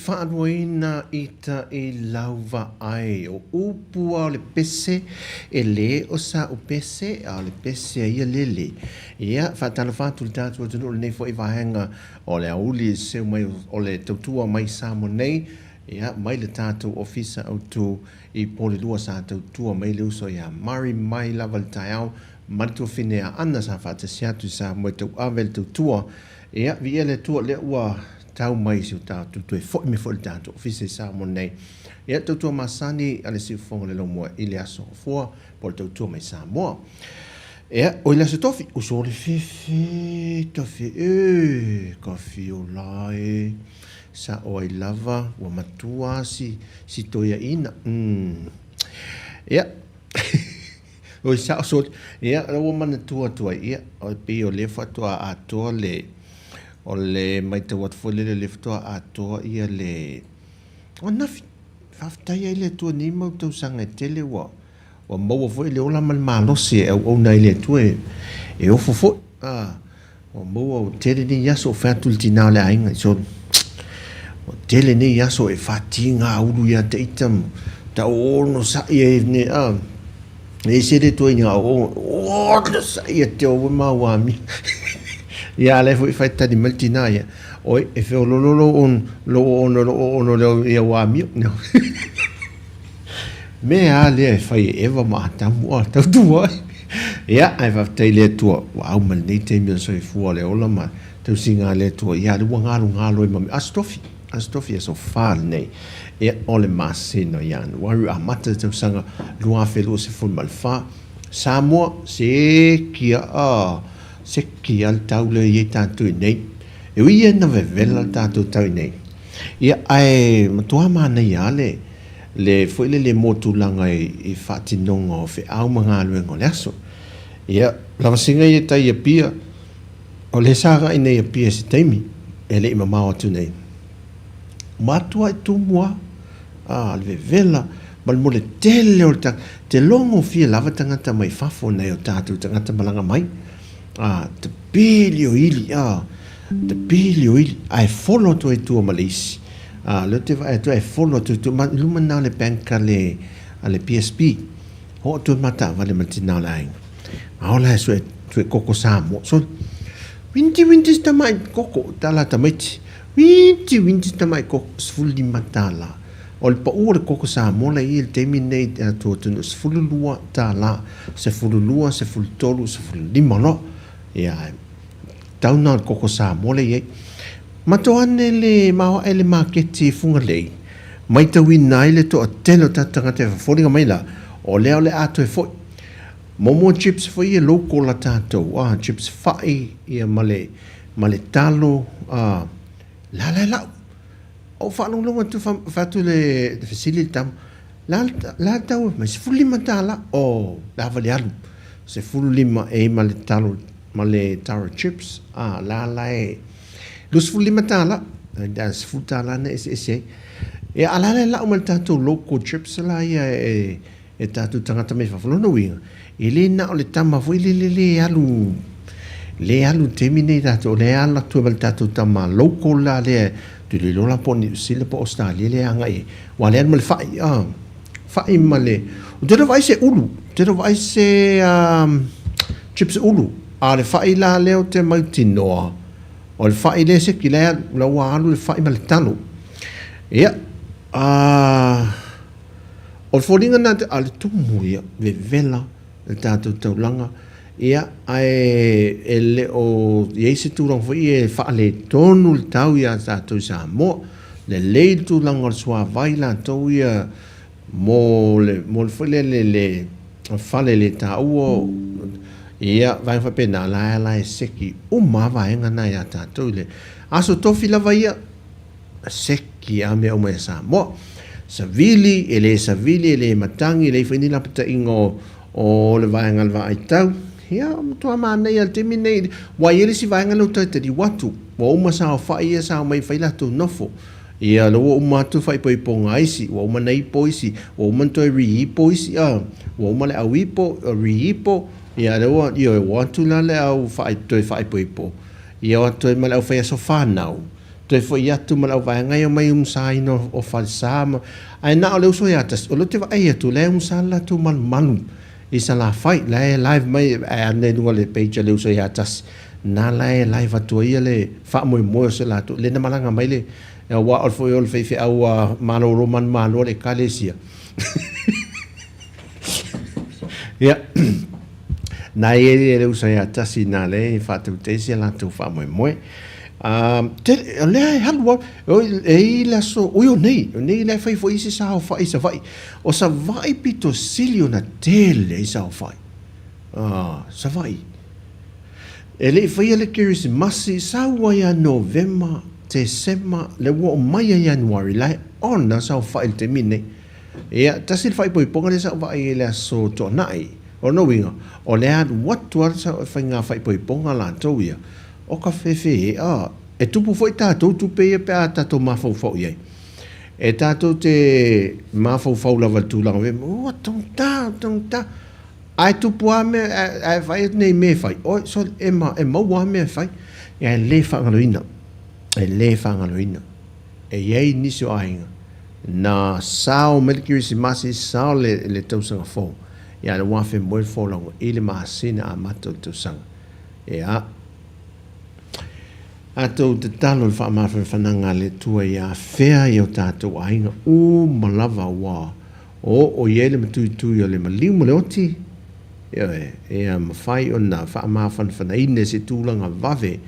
Faaluaina ita i lau vaai. O upu a o le pese, e le o sa'u pese, a o le pese a ia lele. Ia, faatalofa atu i le tatou atunuu i lenei foi vaega o le aoauli e seu mai o le tautua mai Samoa nei, ia, mai le tatou Ofisa Autu i Polelua sa tautua mai le uso ia Mari mai lava i le taeao ma le tuafine ia Ana sa faatasi atu i Samoa e tauave le tautua. Ia, viia le Atua o lea ua tau mai si o tatou toe foi mai foi i le tatou ofisa i Samoa nei. Ia, tautua masani a le Siufofoga o le Laumua i le Aso Gafua po o le tautua mai Samoa. Ia, o i le Aso Tofi, uso le fefe, tafe e, ka fio la e, sa'o ai lava, ua matua si, si toeaina. Mm. Ia, Oi sao soli. Ia, la ua manatua atu ai, ia, o pei o lea faatoa atoa le, o le matau atu foi lele o lea faatoa atoa ia le, o nafi, faafetai ai le Atua nei mau tausaga e tele ua, ua maua foi le ola ma le malosi e auauna ai le Atua e, e ofo foi. A, Ua maua ua tele nei aso o fai atu le tina o le aiga i solo. Ua tele nei aso e fatiga ulu ia te ita ma tau ono sai e ne a. E se le toi nga o o le sai e te o ma wa mi. Ia le foi fai tani mai tina ia. Oi e fe lo lo lo on lo ono lo ono le ia wa mi. Mea a lea e fai e Eva ma Atamu a tautua ai. Ia, ae faafetai i le Atua, ua au mai lenei taimi o le soifua o le ola ma tausiga a le Atua, ia lea ua galogalo ai ma mea. Aso Tofi, Aso Tofi, aso fa lenei, ia, o le masina o Ianuari, ua amata le tausaga 2024. Samoa, se kia, a, se kia le tau lea i ai tatou i nei. E ui ia ina vevela le tatou tau i nei, ia, ae matua manaia lava le, le foi lele mo tulaga i faatinoga o feau ma galuega o le aso. Ia, lavasiga ia tai i Apia, o lea sa agai nei Apia i se taimi e le i mamao atu nei. Matua i tumu a, a, le vevela ma le mole tele o le tagata. Te logofia lava tagata mai fafo nai o tatou tagata malaga mai. A, te pili o ili, a, te pili o ili, ae folo atu ai tua ma le isi. A, lea ou te vaai atu e folo atu i tua, ma, i luma lena o le bank a le, a le PSB. Oo atu ai ma taavale ma le tina o le aiga. A ola e sue, sue koko Samoa. So, winti winti si tamai koko, tala tamaiti. Winti winti si tamai koko, $15. O le pau o le koko Samoa la i le taimi nei e atu atu, $12, 12, 13, 15 loa. Ia, tau na o le koko Samoa lea i ai. Matou ane le maoae le maketi i Fugalei, maitauina ai le toatele o tatou tagata e foliga mai la, o lea o le a toe foi. Momo chips foi ia local a tatou, ah, chips fai ia ma le, ma le talo, ah, la la e lau. Ou faalogologo atu fai atu le fesili i le tama, la la le tau mai $15, oh, le ava le alu, 15 e ma le talo ma le taro chips, ah, la la e $25, $10 na eseese ai. Ia, a la le lau ma le tatou local chips la ia e, e tatou tagata mai fafo. Lona uiga, e le na o le tama foi lele le alu, le alu i le taimi nei tatou, o lea e alu atu ai ma le tatou tama local la lea, ou te le iloa la po o Niu Sila po o Ausetalia lea e agai i ai. Aua o lea e alu ma le fai, ah, fai ma le, ou te le o vaai se ulu, ou te le o vaai se chips ulu, a o le fai la lea ou te mautinoa, o le fai lea seki la e alu, la ua alu le fai ma le talo. Ia, a, o le foliga lena, a o le tumu ia, vevela le tatou taulaga, ia, ae e le o i ai se tulaga foi e faaletonu le tau iā tatou i Samoa. Lelei le tulaga o le suavai latou ia mo le mo le foi lele le fale le taua ia vaega faapena la la e seki uma lava vaega na ia tatou i le Aso Tofi lava ia seki a mea uma ia Samoa. Savili e le savili e le matagi e leai foi ni lapataiga o o le vaega o le vaai tau ia matua manaia le taimi nei ua i ai le isi vaega lea ua toe taliu atu ua uma saofai ia sao mai fai latou nofo ia lea ua uma atu faaipoipoga a isi ua uma na ipo isi ua uma na toe re-ipo isi a ua uma le au ipo re-ipo ia lea ua ioe ua o atu la le au toe faaipoipo ia o atu ai ma le au fai aso fanau. Toe foi atu ma le auvaega ia omai umusaina o falesa ma, ae na o le uso ia tasi, o lea ou te vaai atu o la e umusa le latou malumalu i Salafai, la e live mai ae alu nei i luga o le page a le uso ia tasi, na la e live atu ai le faamoemoe o se latou, lea na malaga mai le, aua o foi o le faifeau a malolo manumalo a le Ekalesia. Ia, na i ai le uso ia tasi na lea e faatautaia si a latou faamoemoe. Tele, o lea e alu lava, e i ai le aso, ui o nei, o nei la e fai foi isi saofai i Savaii. O Savaii pito sili ona tele ai saofai. Savaii. E le i faia le Kerisimasi, sau ai ia Novema, Tesema, lea ua oo mai ia Ianuari, la e on a saofai i le taimi lenei. Ia, tasi le faaipoipoga lea sa ou vaai ai i le aso Toonai. O lona uiga, o le alu atu lava le faiga faaipoipoga latou ia, o ka fefe, a, e tupu foi tatou tupe ia pe a tatou mafaufau i ai. E tatou te mafaufau lava i le tulaga foi, ua taugata, taugata. Ae tupu lava mea, ae vaai atu nei i mea e fai, oi, sole, e ma, e maua lava mea e fai. Ae le faagaloina, e le faagaloina. E i ai nisi o aiga na sao mai le Kerisimasi, sao le, le tausaga fou, ia le 1001 le folauga i le masina amata o le tausaga. Ia. A tou tatalo i le faamafanafanaga a le Atua ia afea i o tatou aiga uma lava ua oo i ai le matuitui o le maliu ma le oti, ioe, ia mafai ona faamafanafanaina i se tulaga vave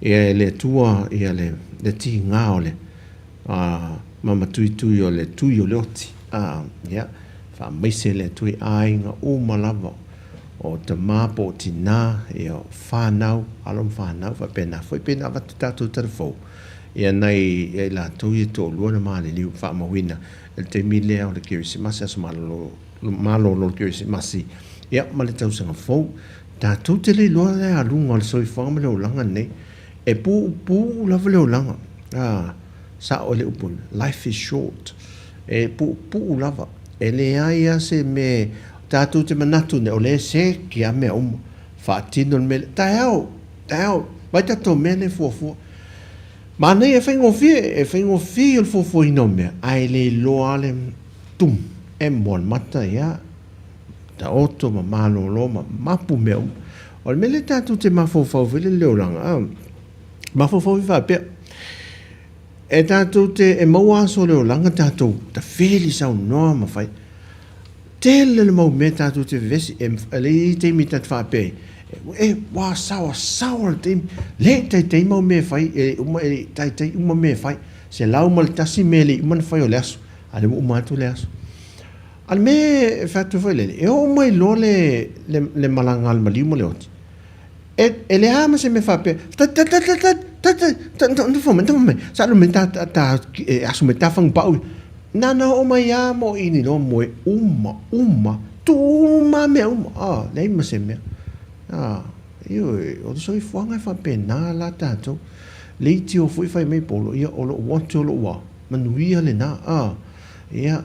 ia e le Atua ia le, le tiga o le ma matuitui o le tui o le oti. A, ia, faamaise le Atua i aiga uma lava o tama po o tina, ia, o fanau, alo ma fanau, faapena foi pei ona avatu tatou tala fou, ia nai ia i latou ia toalua na maliliu faamauina i le taimi lea o le Kerisimasi, aso malolo, malolo o le Kerisimasi, ia ma le tausaga fou. Tatou te le iloa le aluga o le soifuaga ma le olaga lenei. E puupuu lava le olaga. A, sao le upu, life is short. E puupuu lava. E leai lava se mea tatou te manatu nei, o lea e seki lava mea uma. Faatino le mea lea. Taeao, taeao, vaai tatou mea lea e fuafua. Manaia e faigofie, e faigofie o le fuafuaina o mea, ae le iloa lava le tum, e moa le mata, ia, taoto ma malolo ma mapu mea uma. O le mea lea tatou te mafaufau foi lele i le olaga, a, mafaufau foi faapea, e tatou te, e maua aso o le olaga tatou tafili saunoa ma fai. Tele le mau mea tatou te vevesi, e, e le i ai taimi tatou faapea ai, e, ua saoasaoa le taimi, le i taitai mau mea e fai, e le uma, e le i taitai uma mea e fai. 101 mea e le i uma ona fai o le aso, a o lea ua uma atu le aso. A o le mea e fai atu foi lele, e oo mai loa le, le, le malaga a le maliu ma le oti, e, e leai ma se mea faapea, tai, tai, tai, tai, tai, tai, tai, tai, nofo mai, nofo mai, sa alu mai ta, ta, ta, e aso mai ta fagupau. Na na oo mai lava ma o ini loa moe uma, uma, tuu uma mea uma. Ah, leai ma se mea. Ah, ioe, o le soifuaga e faapena la tatou. Leitio foi fai mai polo, ia o lou oti o lou a, manuia lena. Ah, ia,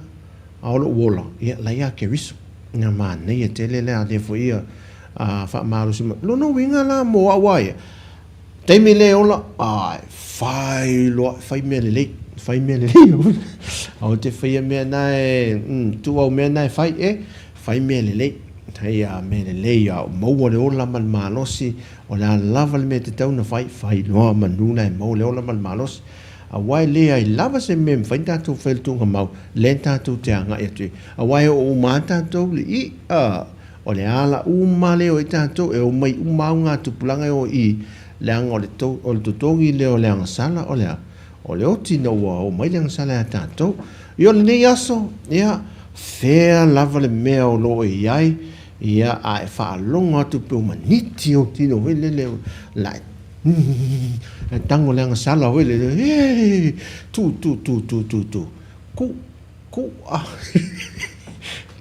A o lou ola, ia, la ia Keriso. Ina manaia tele le a foi ia a faamalosi mai. Lona uiga la mo au a ia, taimi le ola, ai, fai loa, fai mea lelei, fai mea lelei. Aua te faia mea na e, tuu au mea na e fai, e, fai mea lelei. Hei a mea lelei a o maua le ola ma le malosi, o le a lava le mea e tatau ona fai, fai loa manu la e maua le ola ma le malosi. Aua e leai lava se mea e mafai ona tatou fai i le tuugamau, lea tatou te agai atu ai. Aua e oo uma lava tatou i le i'a, o le ala uma lea e o ai tatou, e omai uma lava augatupulaga e o i i, leaga o le o le totogi lea o le agasala, o le a? O le oti ina ua oo mai le agasala ia tatou. Ia o lenei aso, ia, fea lava le mea o lo o i ai, ia, a e faalogo atu pe ua maniti ou tino foi lele, la e E tango le agasala foi lele, e, tu, tu, tu, tu, tu, tu, ku, ku, a,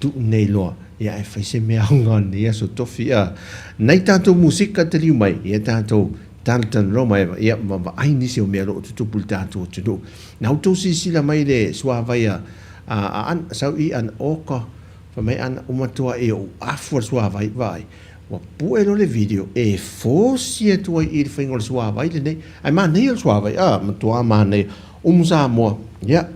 tu nei loa, ia e fai se mea aoga o lenei aso tofi, a. Nai tatou musika taliu mai, ia tatou talatalanoa ma e, ia, ma vaai nisi o mea o lo o tutupu i le tatou atunuu. Na outou silasila mai i le suavai a, a, a, sau i ana, oka, fai mai ana, ua matuai ou afu a le suavai, vaai. Ua pue loa le video e fosi atu ai i le faiga o le suavai lenei. Ae manaia le suavai, a, matua manaia. Umu Samoa, ia,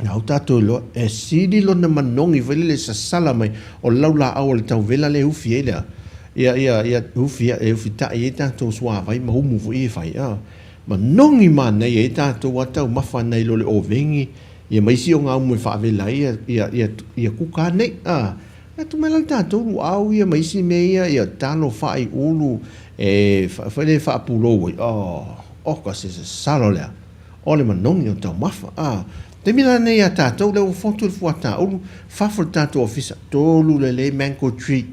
na ua tatou iloa, e sili lona manogi foi lele sasala mai o le laulaau o le tauvela lea e ufi ai le a, ia, ia, ia, ufi, e ufitai ai tatou suavai ma umu foi ia e fai, a. Manogi manaia ai tatou a taumafa nai lo le ovegi, ia ma isi ogaumu e faavela ai ia, ia, ia, ia kuka nei, a. Atu mai la le tatou luau ia ma isi mea ia, ia talo, fai, ulu, e foi lea e faapulou ai, oh, oka se sasalo lea, o le manogi o taumafa, ah. Taimi la lenei ia tatou, lea ua fotu le fuataulu, fafo le tatou ofisa, tolu lelei mango tree,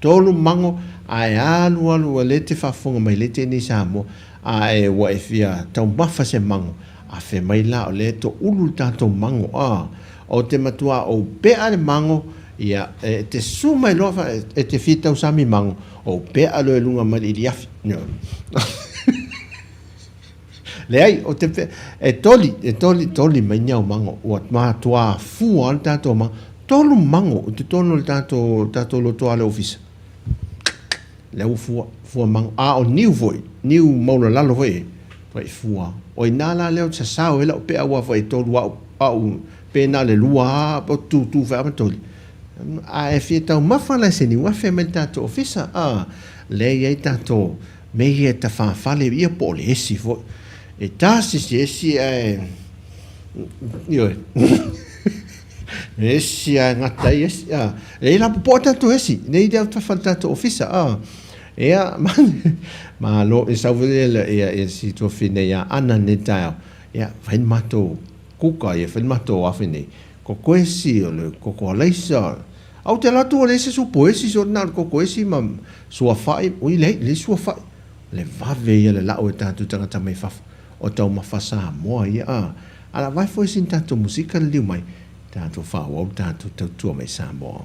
tolu mango, ae alu alu, ua le te faafofoga mai le te nei Samoa, ae ua e fia taumafa se mango, afe mai la o lea e toulu le tatou mango, ah. Ou te matua ou pea le mago, ia, e te su mai loa, e te fia tausami mago, ou pea loa i luga mai le iliafi. Leai, ou te pea, e toli, e toli, toli mai ni au mago, ua matua fua le tatou mago, tolu mago i totonu o le tatou, tatou lotoa le ofisa. Lea ua fua, fua mago. A o niu foi, niu maulalalo foi e, foi fua. O ina la lea o sasao ai lau pea aua foi e tolu au, au, pe na o le lua a, o tūtū foi a ma toli. A e fia taumafa la i se niu afe mai le tatou ofisa, a, lea e i ai tatou mea ia e tafafale ia po o le esi foi. E tasi si esi ae, ioe. Esi a gata ai esi a. E la popoa tatou esi, nei le autafa le tatou ofisa a. Ia malo e sau foi le ia ia si tuafine ia Ana nei taeao. Ia fai le matou kuka ia fai le matou afe nei. Koko esi o le koko alaisa. A ou te alu atu ua leai se supo esi so na o le koko esi ma suafa'i, ui leai, leai suafa'i. O le vave ia le la'u e tatou tagata mai fafo. O taumafa Samoa ia a. Ala vae foi sina tatou musika liliu mai, tatou faaauau le tatou tautua mai Samoa.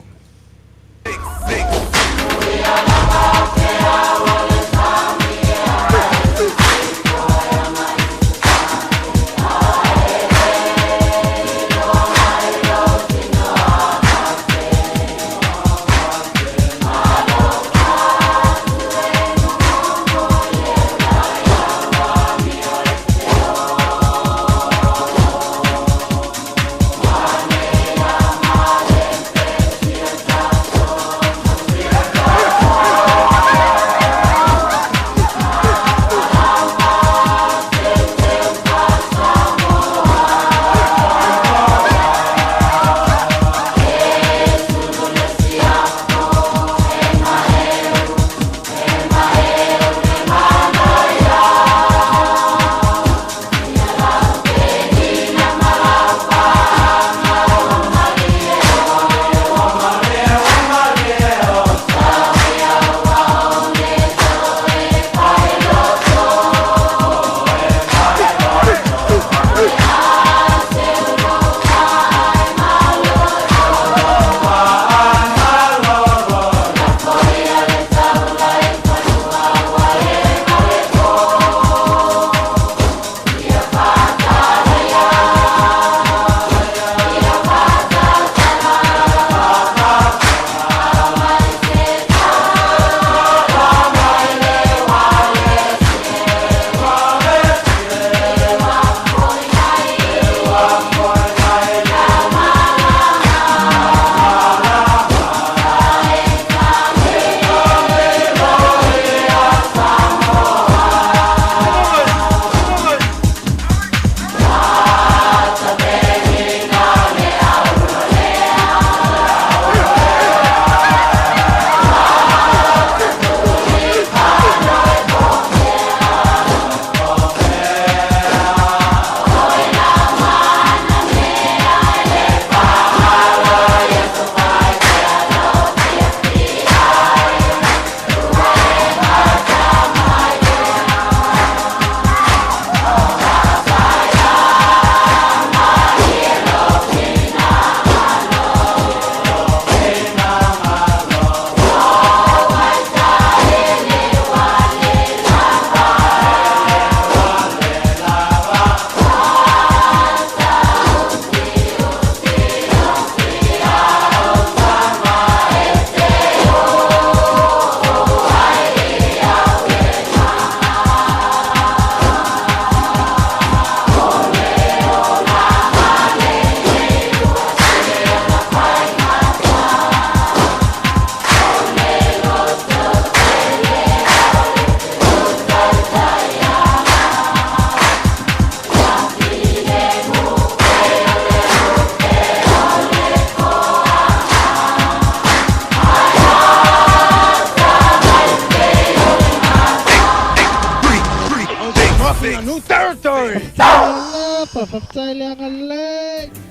Talofa, faafetai le agalelei.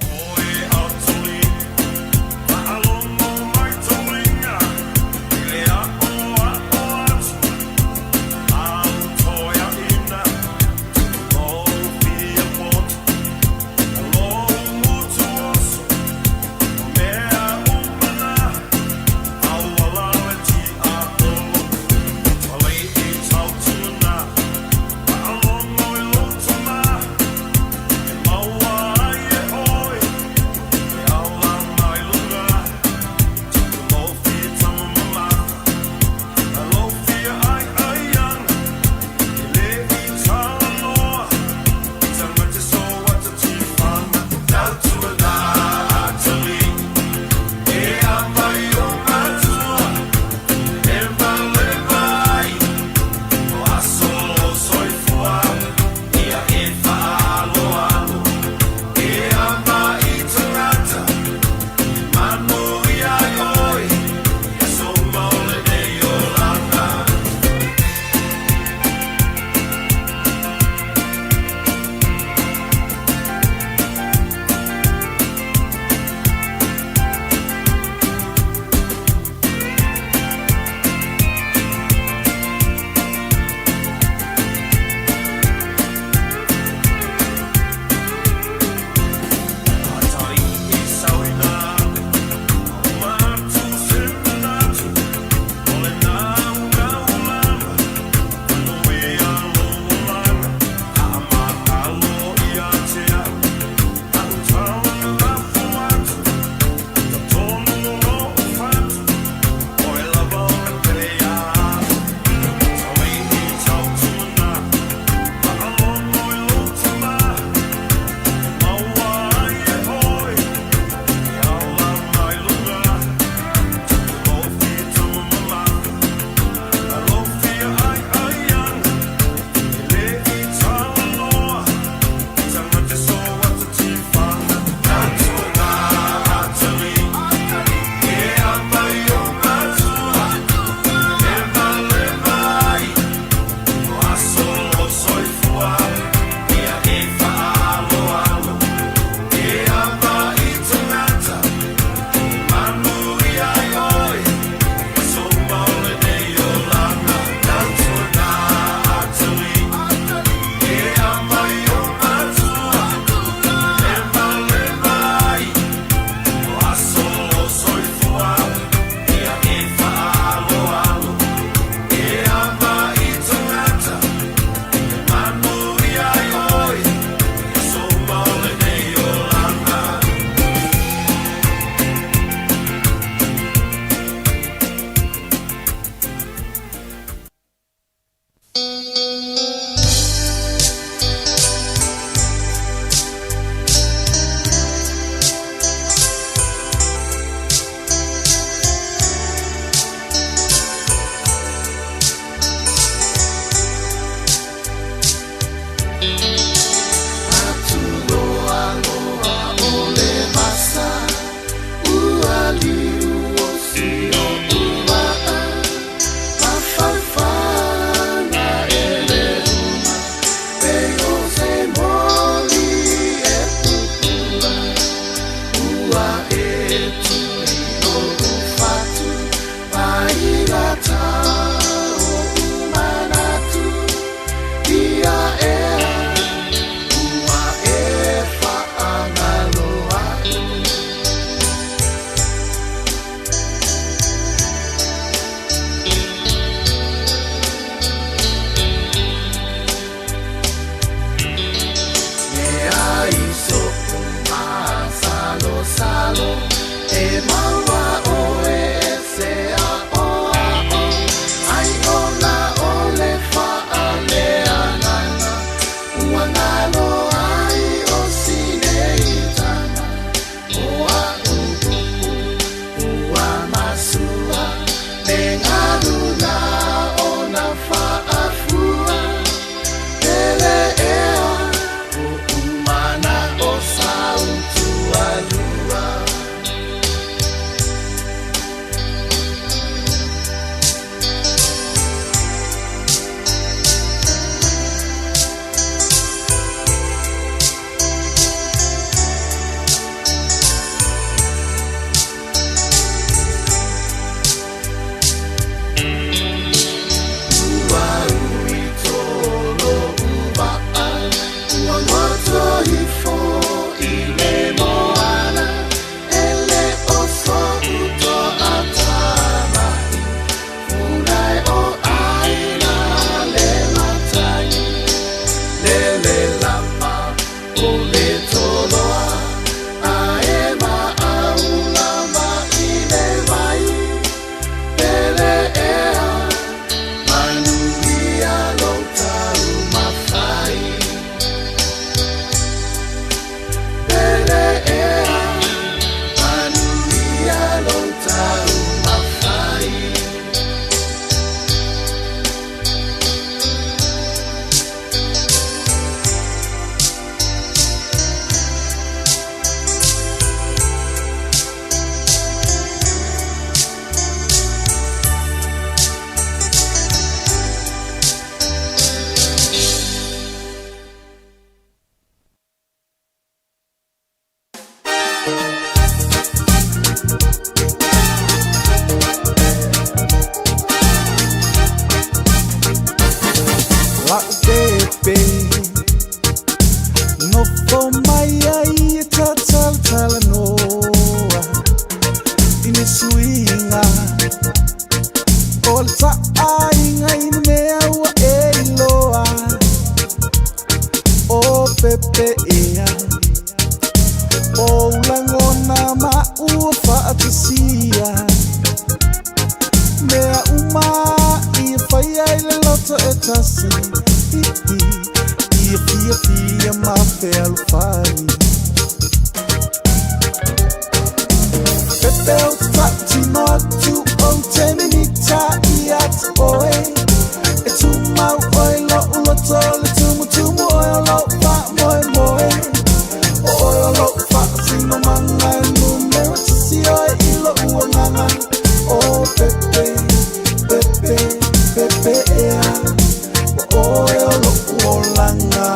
La'u pepe Nofo mai ai e talatalanoa I ni suiga O le taaiga i ni mea ua e iloa O pepe ea O ou lagona ma ua faatasia Mea uma i faia i le loto e tasi Ia fiafia ma fealofani Pepe ou te tautino atu ou te mimita ia te oe E tumau oe i lo'u loto le tumutumu oe o lo'u faamoemoe O oe o lo'u faasinomaga e numera tasi oe i lo'u agaga O Pepe, Pepe, Pepe ea Ua oe o lo'u olaga.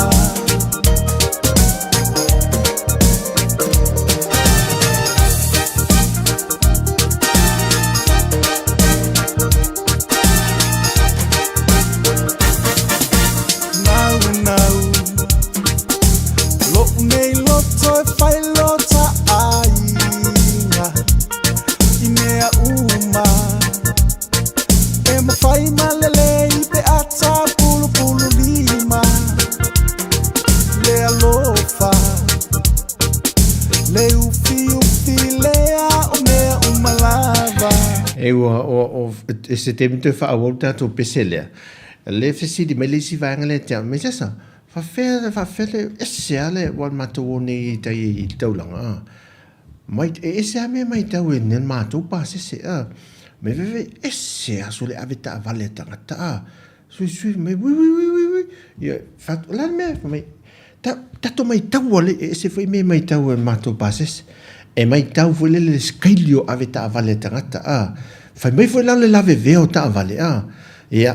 Nau nau Lo'u nei loto e fai lo taaiga I mea uma E mafai ma lelei pe a tapulupulu lima Le alofa Le ufiufi lea o mea uma lava. E ua, o, o, e se taimi toe faaauau le tatou pese lea. Le fesili mai le isi vaega lea te au, me sesa, faafefea, faafefea le, ese lava le, ua matou o nei i tai i le taulaga, a. Mai, e ese lava mea matau e le matou pasese, a. Me veve, ese aso le ave taavale a tagata, a. Suisui mai, ui, ui, ui, ui, ui. Ia, fatu, o le a le mea, fai mai, ta, tatou matau ale, e ese foi mea matau e le matou pasese. E matau foi lele le sikaili o ave taavale a tagata, a. Fai mai foi la le lavevea o taavale, a. Ia,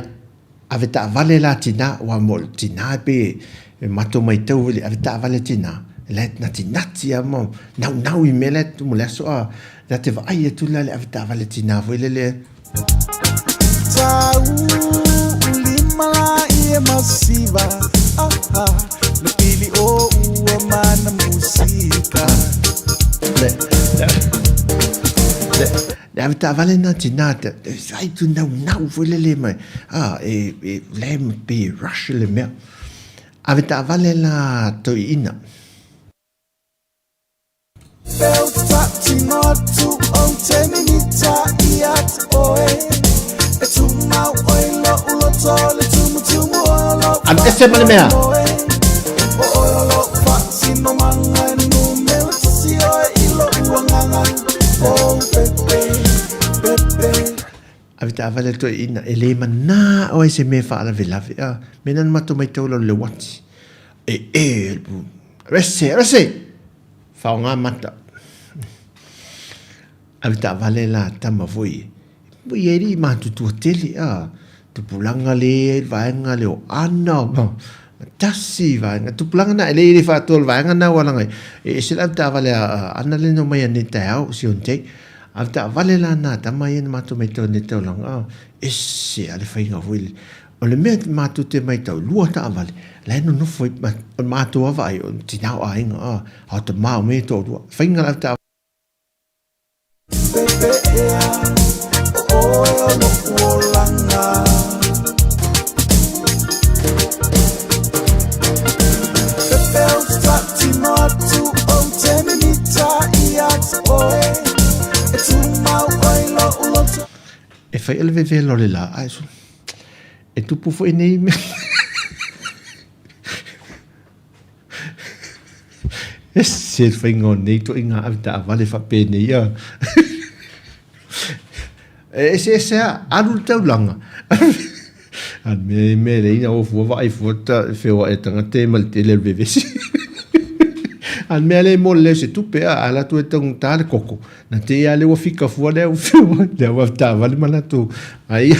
ave taavale la tina, aua mo le tina e pei e matou matau foi le ave taavale a tina, la e natinati lava ma naunau i mea la e tumu le aso, a. La te vaai atu la le ave taavale a tina foi lele. Tau lima la ia masiva aha le pili o ua mana musika. Le, le, le, le ave taavale na tina, te, te, ai tu naunau foi lele mai. A, e, e, le ma pe rush le mea. Ave taavale la toeaina. Alu ese ma le mea. Ave taavale toeaina, e le manā oe se mea faalavelave, a. Mena na matou maitau lau le uati. E, e, ese, ese! Faoga mata. Ave taavale la tama foi. Ia e lii matutua tele a. Tupulaga le ai le vaega le o Ana ma tasi vaega. Tupulaga na e le le faatoa le vaega na ua langa e ese le ave taavale a Ana le no mai nei taeao si on te. Ave taavale la na tama ia na matou mai tau nei taulaga a. Ese a le faiga foi le. O le mea matou te maitau, lua taavale, la e nonofo ai, o le matou lava vaai, o tina o aiga, a, a o tama o mea e toalua. Faiga la taavale. Pepe ea, o oe o lo'u olaga. Pepe ou te tautino atu, ou te mimita ia te oe, E tumau oe i lo'u loto. E fai o le vevela o le la, ae E tupu foi nei mea. Ese le faiga o nei ituaiga ave taavale faapenei a. E eseese lava, alu le taulaga. A o le mea mea leai na o fua vaai fua ta feoai e tagata ia ma le tele o le vevesi. A o le mea lea e mo le leo o se tupe a, a alu atu e taugata le koko, Na te ia le ua fika fua le au feoai, le au avetaavale ma latou ai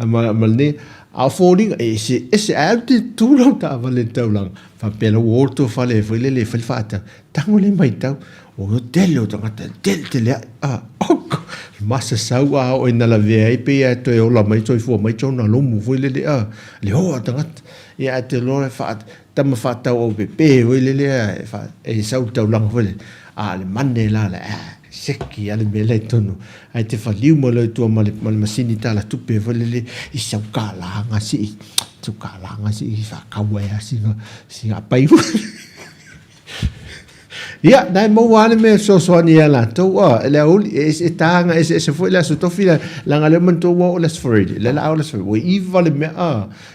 ma, ma lenei. A o foliga, e eseese, ae alu te tu lau taavale i le taulaga, faapea la ua o le fale foi lele e fai le faatau, tago le matau, o le tele o tagata, tele tele ae, a, oko, masasau a oo ina lavea ai pei lava e toe ola mai, soifua mai sona lomu foi lele, a, le hoa o tagata. Ia ae te iloa e faa, tama faatau aupepe foi lele e, fa, e sau i le taulaga foi lele, a o le mane la, le, a, seki lava le mea la i totonu. Ae te whaliu mai loa i tua ma le, ma le masini tala tupe foi lele i sau kālāga si i, sau kālāga si i whākau ai a singa, singa pai. Ia, nai maua lava le mea e fesoasoani ia latou, a, e le aoauli, e ese, e tāga eseese foi le Aso Tofi, la, leaga lea manatua ua oo le Aso Faraile, lea la a oo le Aso Faraile, ua iva le mea, a,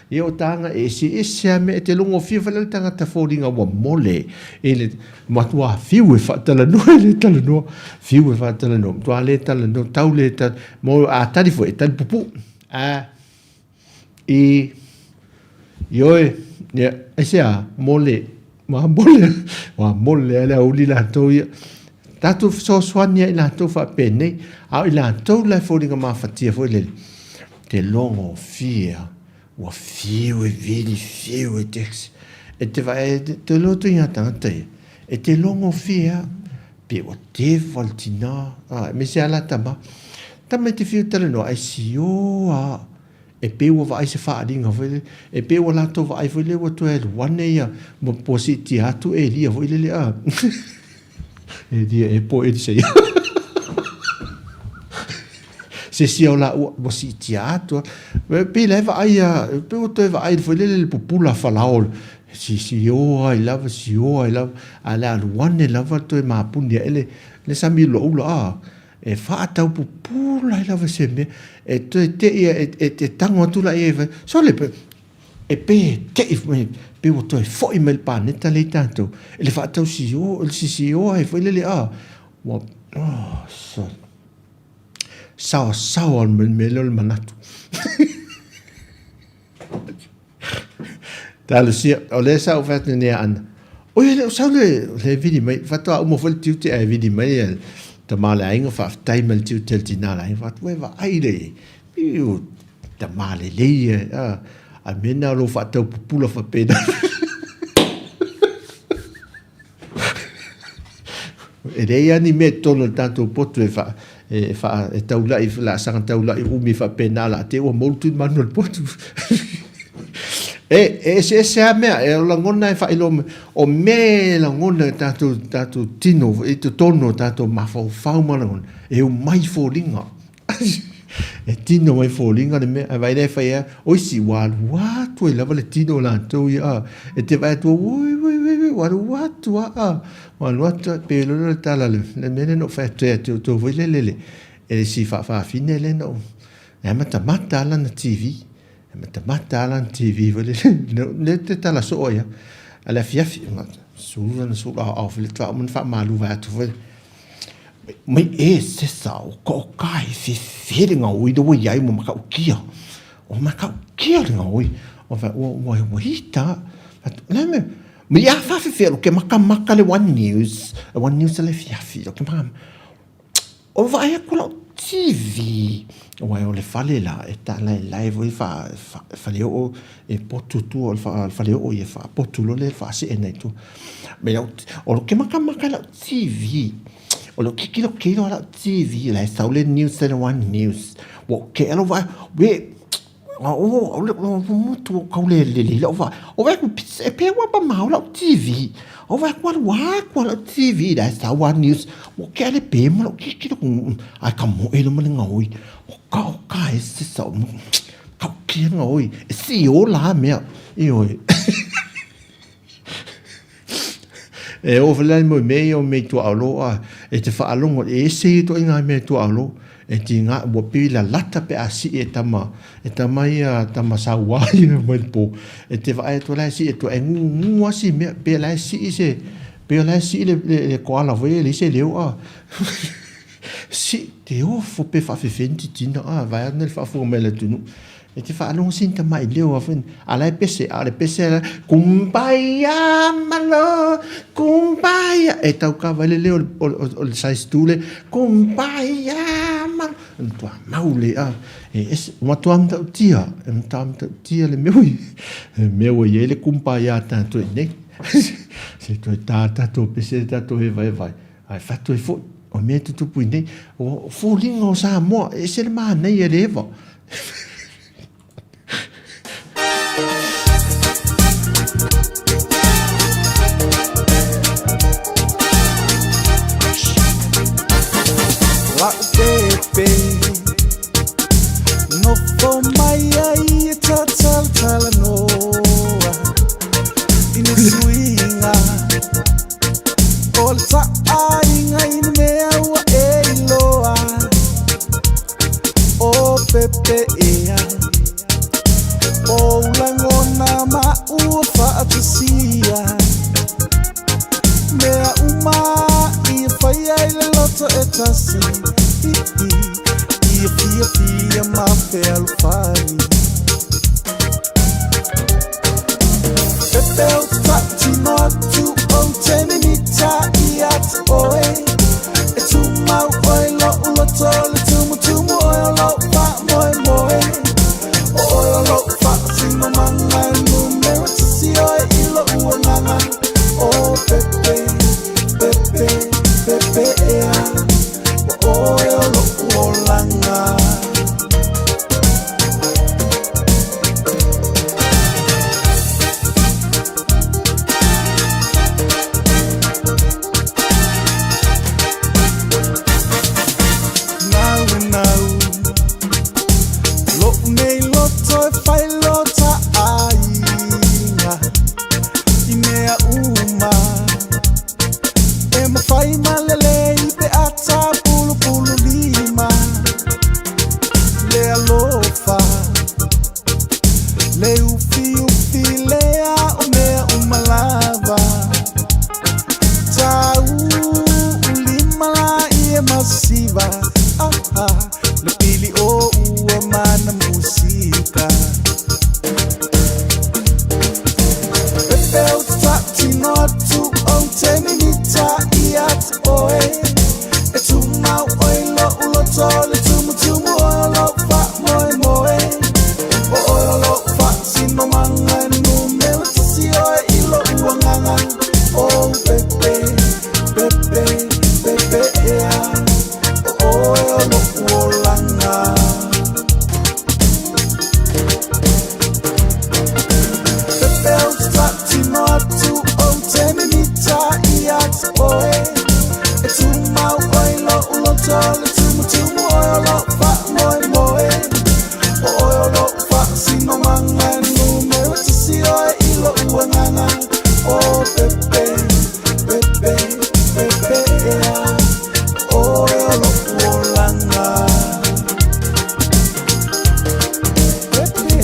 ia o tāga e eseese lava mea, e te logofia foi la le tagata foliga ua mole i le, Matua fiu e faatalanoa e le talanoa, fiu e faatalanoa, matua le talanoa, tau le tali, mo a tali foi e tali pupuu. A, i, ioe, ia, aisea, mole, ua mole, ua mole a le aoauli latou ia. Tatou fesoasoani ai latou faapenei, a o i latou la e foliga mafatia foi lele, te logofia Ua fiu e vili, fiu e text. E te vaai, e te loto i ngā tangata ia. E te logofie a, pe ua teva le tinā, a, me se ala tama. Tama i te fiu talanoa, ai sio a, e pe ua vaai se whaaringa foi lele, e pe ua latou vaai foi lele ua toe alu ane ia, ua ua siitia atu Elia foi lele a. Elia e po Elisa ia. Se sia o la ua, ua siitia atu. E pei la e vaai a, e pei ua toe vaai foi lele le pupula falao, si sio ai lava, sio ai lava, a le alu ane lava toe mapuni ae le, le sami ulaula a. E faatau pupula ai lava se mea, e toe te ia, e, e, e tango atu la ia e fai, sole, e pei e teʻi mai, pei ua toe foʻi mai le paneta lea i tatou, i le faatausio, i le sisio ai foi lele, a, ua, oh, so, saosaoa le mea lea o le manatu. Talosia, o lea sa ou fai atu nei ia Ana, oi e le o sau le, le vili mai, faatoa uma foi le tiute ae vili mai e tama o le aiga, faafetai mai le tiute a le tina o le aiga, faatoa e vaai le, Iu, tama lelei e, a, a mea na o lou faatau pupula faapena. E leai lava ni mea i totonu o le tatou potu e faa, e faa, e taulai, laasaga taulai umi faapena o le a te i ua moulu tulimanu o le potu. E, e eseese lava mea, e o lagona e faailoa mai, o mea e lagona e tatou, tatou tino i totonu o tatou mafaufau ma lagona, e omai foliga. E tino mai foliga le mea, ae vaai la e fai a, oi si ua alu atu ai lava le tino o latou ia, a, e te vaai atu, oi, oi, oi, oi, ua alu atu a, a, ua alu atu a, pe lolo le tala le, le mea lea na ou fai atu ai ia te outou foi lele le, e le si faafaafine lea na ou, e matamata lava lana TV, e matamata lava lana TV foi lele, lea ou te tala soo ai lava, a le afiafi, sulu lana sulu aoao foi lele, faatoa uma ona faamalu vaeatu foi lele. Mai e sesa o ka o ka he whewhe le ngaoi le ua iai mo makaukia. O makaukia le ngaoi. O fa ua ua ua hita. Le me me ia fa whewhe lo ke makamaka le One News. Le One News le fiafi lo ke maka. O vaai aku lau TV. Ua o le fale la e ta lai lai voi fa fa fale o e potu tua o le fa fale o ia fa potu lo le fa se e nei tu. Me lau o lo ke makamaka lau TV. O lo kikilo kilo ala TV la sau le news le One News. Wo ke alo va we o o le o mutu kau le le le o va o va ku e pe wa pa mau la TV. O va ku alu wa ku ala TV la sau One News. Wo ke ale pe mo lo kikilo ku ai ka mo e lo mo le ngaoi. O ka o ka e se sa mo ka ke ngaoi. E si o la mea. I oi. E oo whale ai mo mea ia o mea i tuaolo a e te whaalongo e ese ia toi ngā mea i tuaolo e ti ngā ua pei lalata pe a sii e tama e tama ia tama sauā ia mai le pō e te vaai atu la e sii e tua e ngū a si mea pe la e sii se pe la e sii le, le, le koala foi e leai se leo a sii te ofo pe whaawhewheni titina a vai ana le whaafunga mai le atunuu E te faalogo sini tamai leo a foi a la e pese a o le pese la kumbaya malo kumbaya e tau kava ai le leo o le size 2 le kumbaya malo. E matua mau lelei, a, e ese, ua matua matautia, e matua matautia le mea ua, le mea ua i ai le kumpa iā tātou i nei. Se i toe tā tātou pese le tātou hevahevae, ae fatu ai foi, o mea e tutupu i nei, o foliga o Samoa, e ese le manaia i le eva. La'u pepe Nofo mai ai e talatalanoa I ni suiga O le taaiga i ni mea ua e iloa O pepe ea O ou lagona ma ua faatasia Mea uma ia fai ai le loto e tasi Ia fiafia ma fealofani Pepe ou te tautino atu ou te mimita ia te oe E tumau oe i lo'u loto le tumutumu oe o lo'u faamoemoe O oe o lo'u faasinomaga e numera tasi oe i lo'u agaga O Pepe, Pepe, Pepe ea Ua oe o lo'u olaga. Nau nau Lo'u nei loto e fai lo taaiga I mea uma E mafai ma lelei pe a tapulupulu lima Le alofa Le ufiufi lea o mea uma lava Tau lima la ia masiva ah, ah, Le pili o ua mana musika Pepe ou te tautino atu ou te mimita ia te oe E tumau oe i lo'u loto le tumutumu oe o lo'u faamoemoe O oe o lo'u faasinomaga e numera tasi oe i lo'u agaga Oh Pepe, Pepe, Pepe ea O oe o lo'u olaga Pepe ou te tautino atu ou te mimita ia te oe E tumau oe i lo'u loto le tumutumu oe o lo'u faamoemoe O oe o lo'u faasinomaga e numera tasi oe i lo'u agaga Oh Pepe, Pepe, Pepe ea O oe o lo'u olaga Pepe.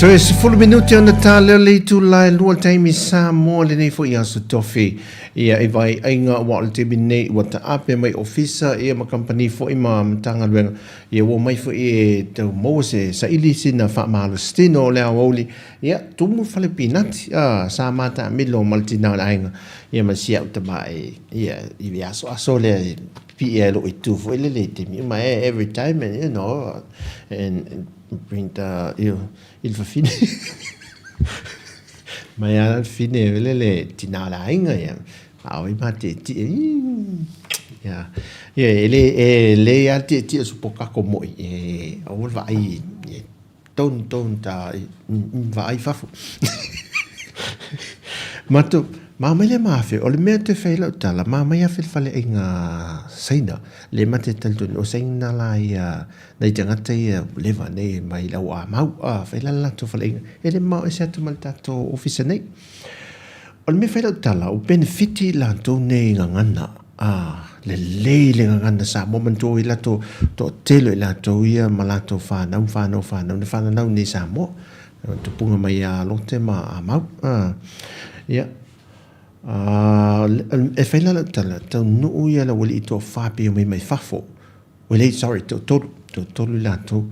Toe 10 minute ona tā lea le itula e 2 taimi Samoa lenei foi aso tofi. Ia i vai aiga ua o le taimi nei ua taape mai ofisa ia ma kampani foi ma Matagaluega ia ua omai foi e tau maua se saili sina faamalositino o le aoauli ia tumu le fale pinati a sa ma taamilo ma le tina o le aiga ia ma si au tama e ia i le aso aso lea e pipii ai lou itu foi lele i taimi uma every time and you know and bring the you know, i le fafine mai a le fafine le le tina o le aiga ia a oi ma tietie ia ia e le e le a tietie su pokako moi e aua le vaai e don't don't vaai fafo matou ma mai le ma afe o le mea te fai lau tala ma mai afe le fale aiga Saina le ma te talitonu o Saina la ia Nai tagata ia ua leva nei mai lau amau a fai la le latou faleaiga e le mamao ese atu ma le tatou ofisa nei. O le mea fai lau tala ua penefiti latou nei gagana a lelei le gagana Samoa manatua oi latou toatele o i latou ia ma latou fanau ma fanau fanau na fananau nei Samoa tupuga mai ia Lote ma Amau a ia e fai la lau tala taunuu ia le aualii toafa pei omai mai fafo. Oi lei, sorry, toatolu, toatolu i latou.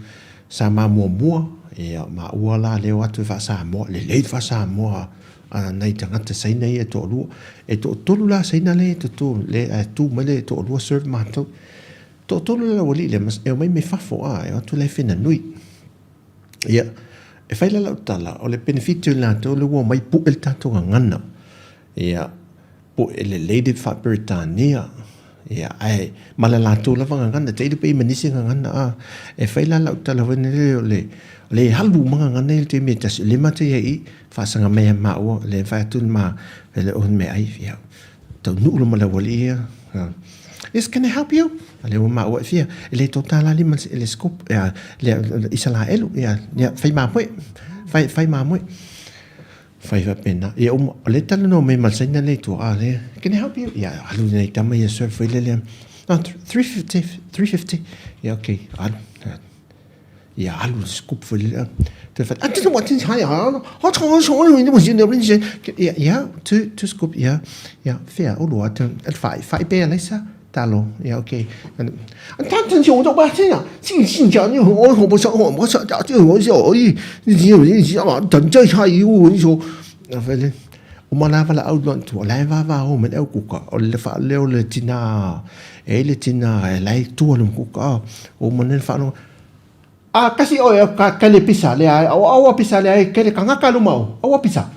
Sa ma muamua, ia, maua la lea o atu e faa-Samoa, lelei le faa-Samoa a nai tagata Saina ia e toalua. E toatolu la Saina lea e toto, lea e tu mai le toalua serve matou. Toatolu la le aualii lea, e omai mai fafo, a, e o atu la e fena nui. Ia, e fai la lau tala, o le penefiti o i latou lea ua omai pue le tatou gagana. Ia, pue lelei le faa-Peretania, ia, ae ma le latou lava gagana, tailo pe i ai ma nisi gagana, a. E fai la lau tala foi lele, o le, o le alu uma gagana ia i le taimi e tasi, o lea matou i ai i i, faasaga mai ia maua, lea e fai atu le ma, le meaai, ia, Taunuu loa ma le aualii ia. Yes, can I help you? A lea ua maua e fia, e le $3.5 le scoop, ia, le Isalaelu, ia, ia, fai mamoe, fai, fai mamoe. Fai faapena. Ia uma, o lea e talanoa mai ma le Saina lea i tua, a lea, can I help you? Ia, alu nei tama ia serve foi lele, ah, 350, 350. Ia, okay, alu. Ia alu le scoop foi lele toe fai ia ia two two scoop ia ia fea ulu atu fai fai pe alaisa talo ia okay Uma la valaau loa atu, o la e vavao mai le au kuka, o le faaleo le tina, e i ai le tina e la e tua le kuka, uma nei le faalogo, a kasi oe ka kele pisa le ai, aua aua pisa le ai, kele kangaka luma o, aua pisa.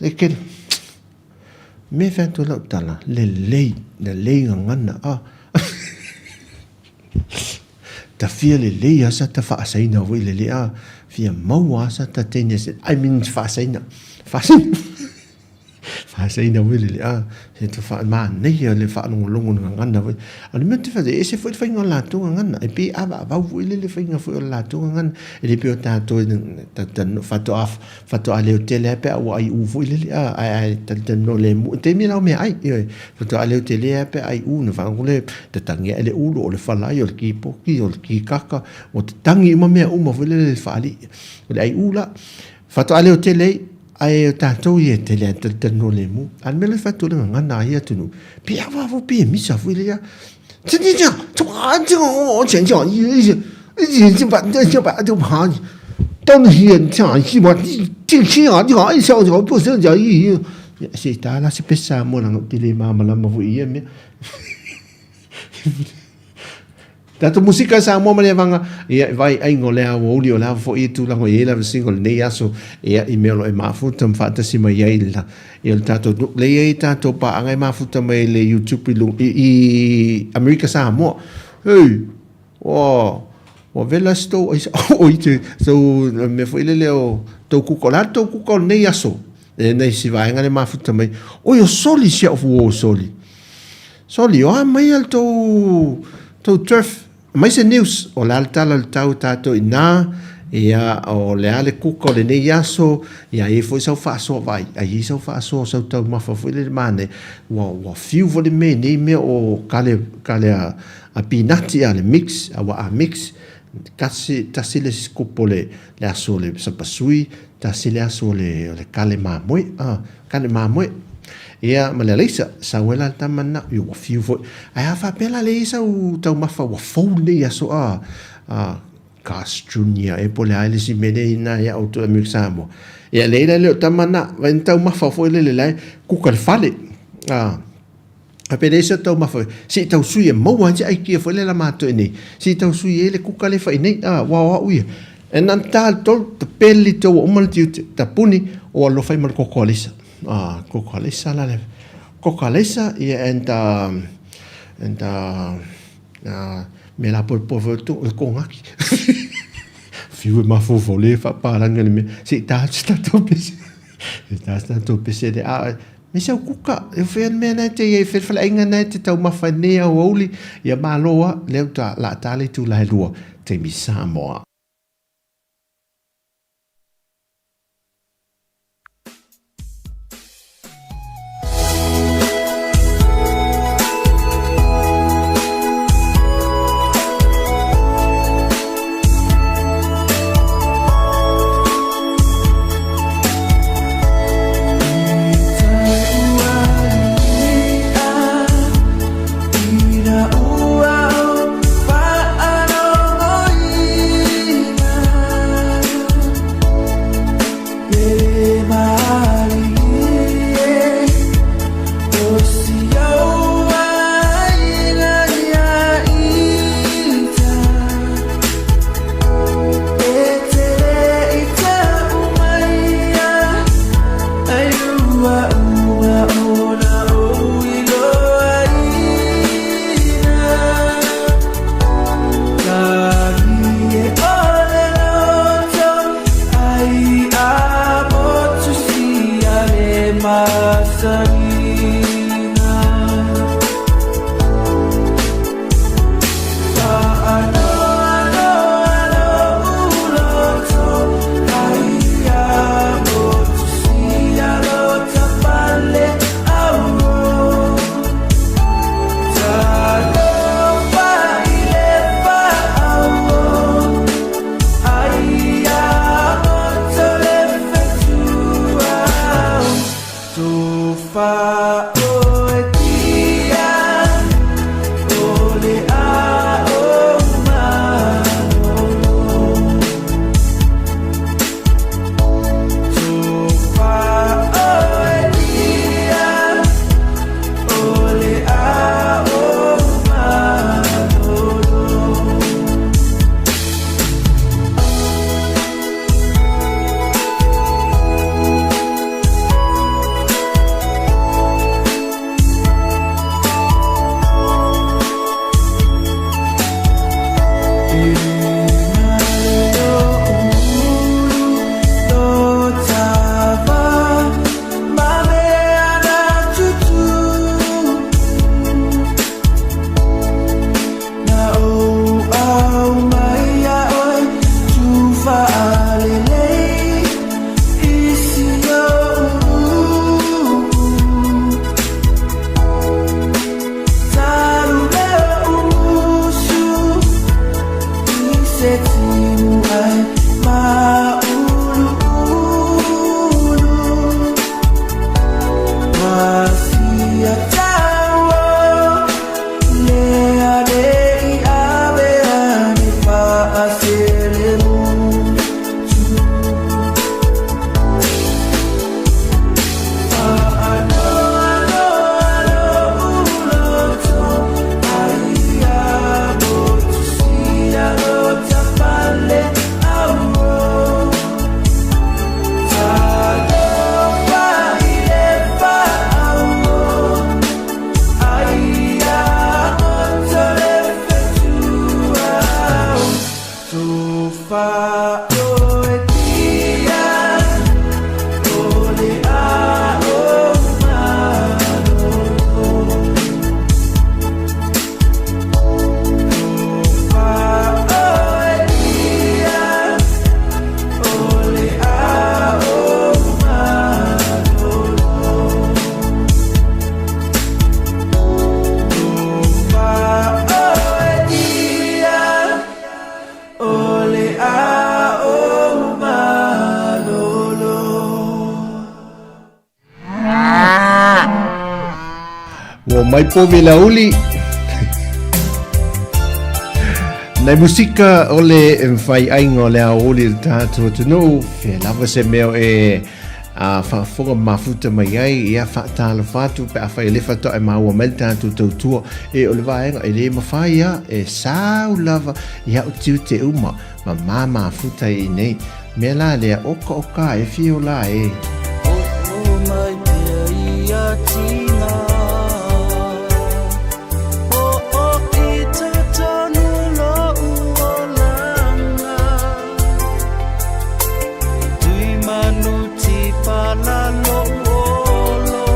Le kele. Me fai atu lau tala, lelei, lelei gagana, a. Ta fia lelei a sa ta faasaina foi lelei a fia maua a sa ta teine se I mean faasaina faasaina faasaina foi lelei a se ta faa manaia le faalogologo i le gagana foi a o le mea ou te fai atu e ese foi le faiga o le latou gagana e pei e avaavau foi lele faiga foi o le latou gagana e le pei o tatou faatoa Faatoa leo tele lava pe a ua aiu foi lele, a, ae, ae talatalanoa lemu, i taimi la o meaai, ioe, faatoa leo tele lava pe a aiu, ona faalogo lea, tatagi ae le ulu, o le falai, o le kipoki, o le kikaka, ua tatagi uma mea uma foi lele i le faalii, o le aiu la. Faatoa leo tele ai, ae o tatou ia e tele lava talatalanoa lemu. A o le mea la e fai atu o le gagana a ia atunuu, pe a vavau pe misa foi lea, Se i tā la se pese Samoa leaga ou te le malamalama foi i ia mea. Tatou musika Samoa ma le avaga, ia e vai aiga o le aoauli o le a foi e tulaga o i ai lava singa o lenei aso, ia i mea o lo o e mafuta ma faatasi mai ai la, ia le tatou nuu. Lea e i ai tatou paaga e mafuta mai i le YouTube i luga, i, i Amerika Samoa. Hei, ua, ua vela si tou aisa, oi te, tou mea foi lele o tou kuka, o le a le tou kuka o lenei aso? E nei si vaega le mafuta mai, oi o soli si au fuo o soli. Soli, o a mai a le tou, tou turf, aumai se news, o le a le tala o le tau tatou i ina, ia, o le a le kuka o lenei aso, ia, e i ai foi sau faasoa, vaai, a i ai sau faasoa o sau taumafa foi lele manaia, ua, ua fiu foi le mea i nei mea o kale, kale a, a pinati, a le mix, aua a mix, Tasi, tasi le sikopo o le, le aso o le sapasui, tasi le aso o le, o le kale mamoe, a, kale mamoe. Ia, ma le alaisa, sau ai la le tama lena, ia ua fiu foi. Ae a faapea la leai sau taumafa ua fou lenei aso, a, a, Carl's Junior ea po o le a le isi mea lea ina ia outou Amerika Samoa. Ia leai la le o tama na, vai na taumafa foi lele la e kuka le fale. A, a pe leai se taumafa, se i tau sui e maua ai se aikia foi lele a matou i nei, se i tau sui ai le kuka le fai nei, a, ua o au ia. E na ta le tolu, ta pele te ua uma le tiute, ta puni, o alofa i ma le koko alisa. A, koko alisa la le, koko alisa, ia and, and, mea la polepole foi o le kogaki. Fiu e mafaufau le faapalagi o le mea, se i ta atu se tatou pese. Se i ta atu se tatou pese le a me sau kuka, e fea le mea na e te i ai, fea le faleaiga na e te taumafa ai nei aoauli, ia malo a, lea ua la ta le itula e lua, taimi Samoa. mai povi le auli. Nai musika o le mfai aiga o le aouli le tātou atunuu, fea lava se mea e a faafofoga mafuta mai ai, ia faatalofa atu pe afai e le faatoa e maua mai le tatou tautua. E o le vaega e le mafai a e sau lava i au tiute uma ma ma mafuta i nei mea la lea oka oka e fio la e. Oo mai pea ia tina. Oo i totonu lo'u olaga. Tui manu tipala lo'u olo.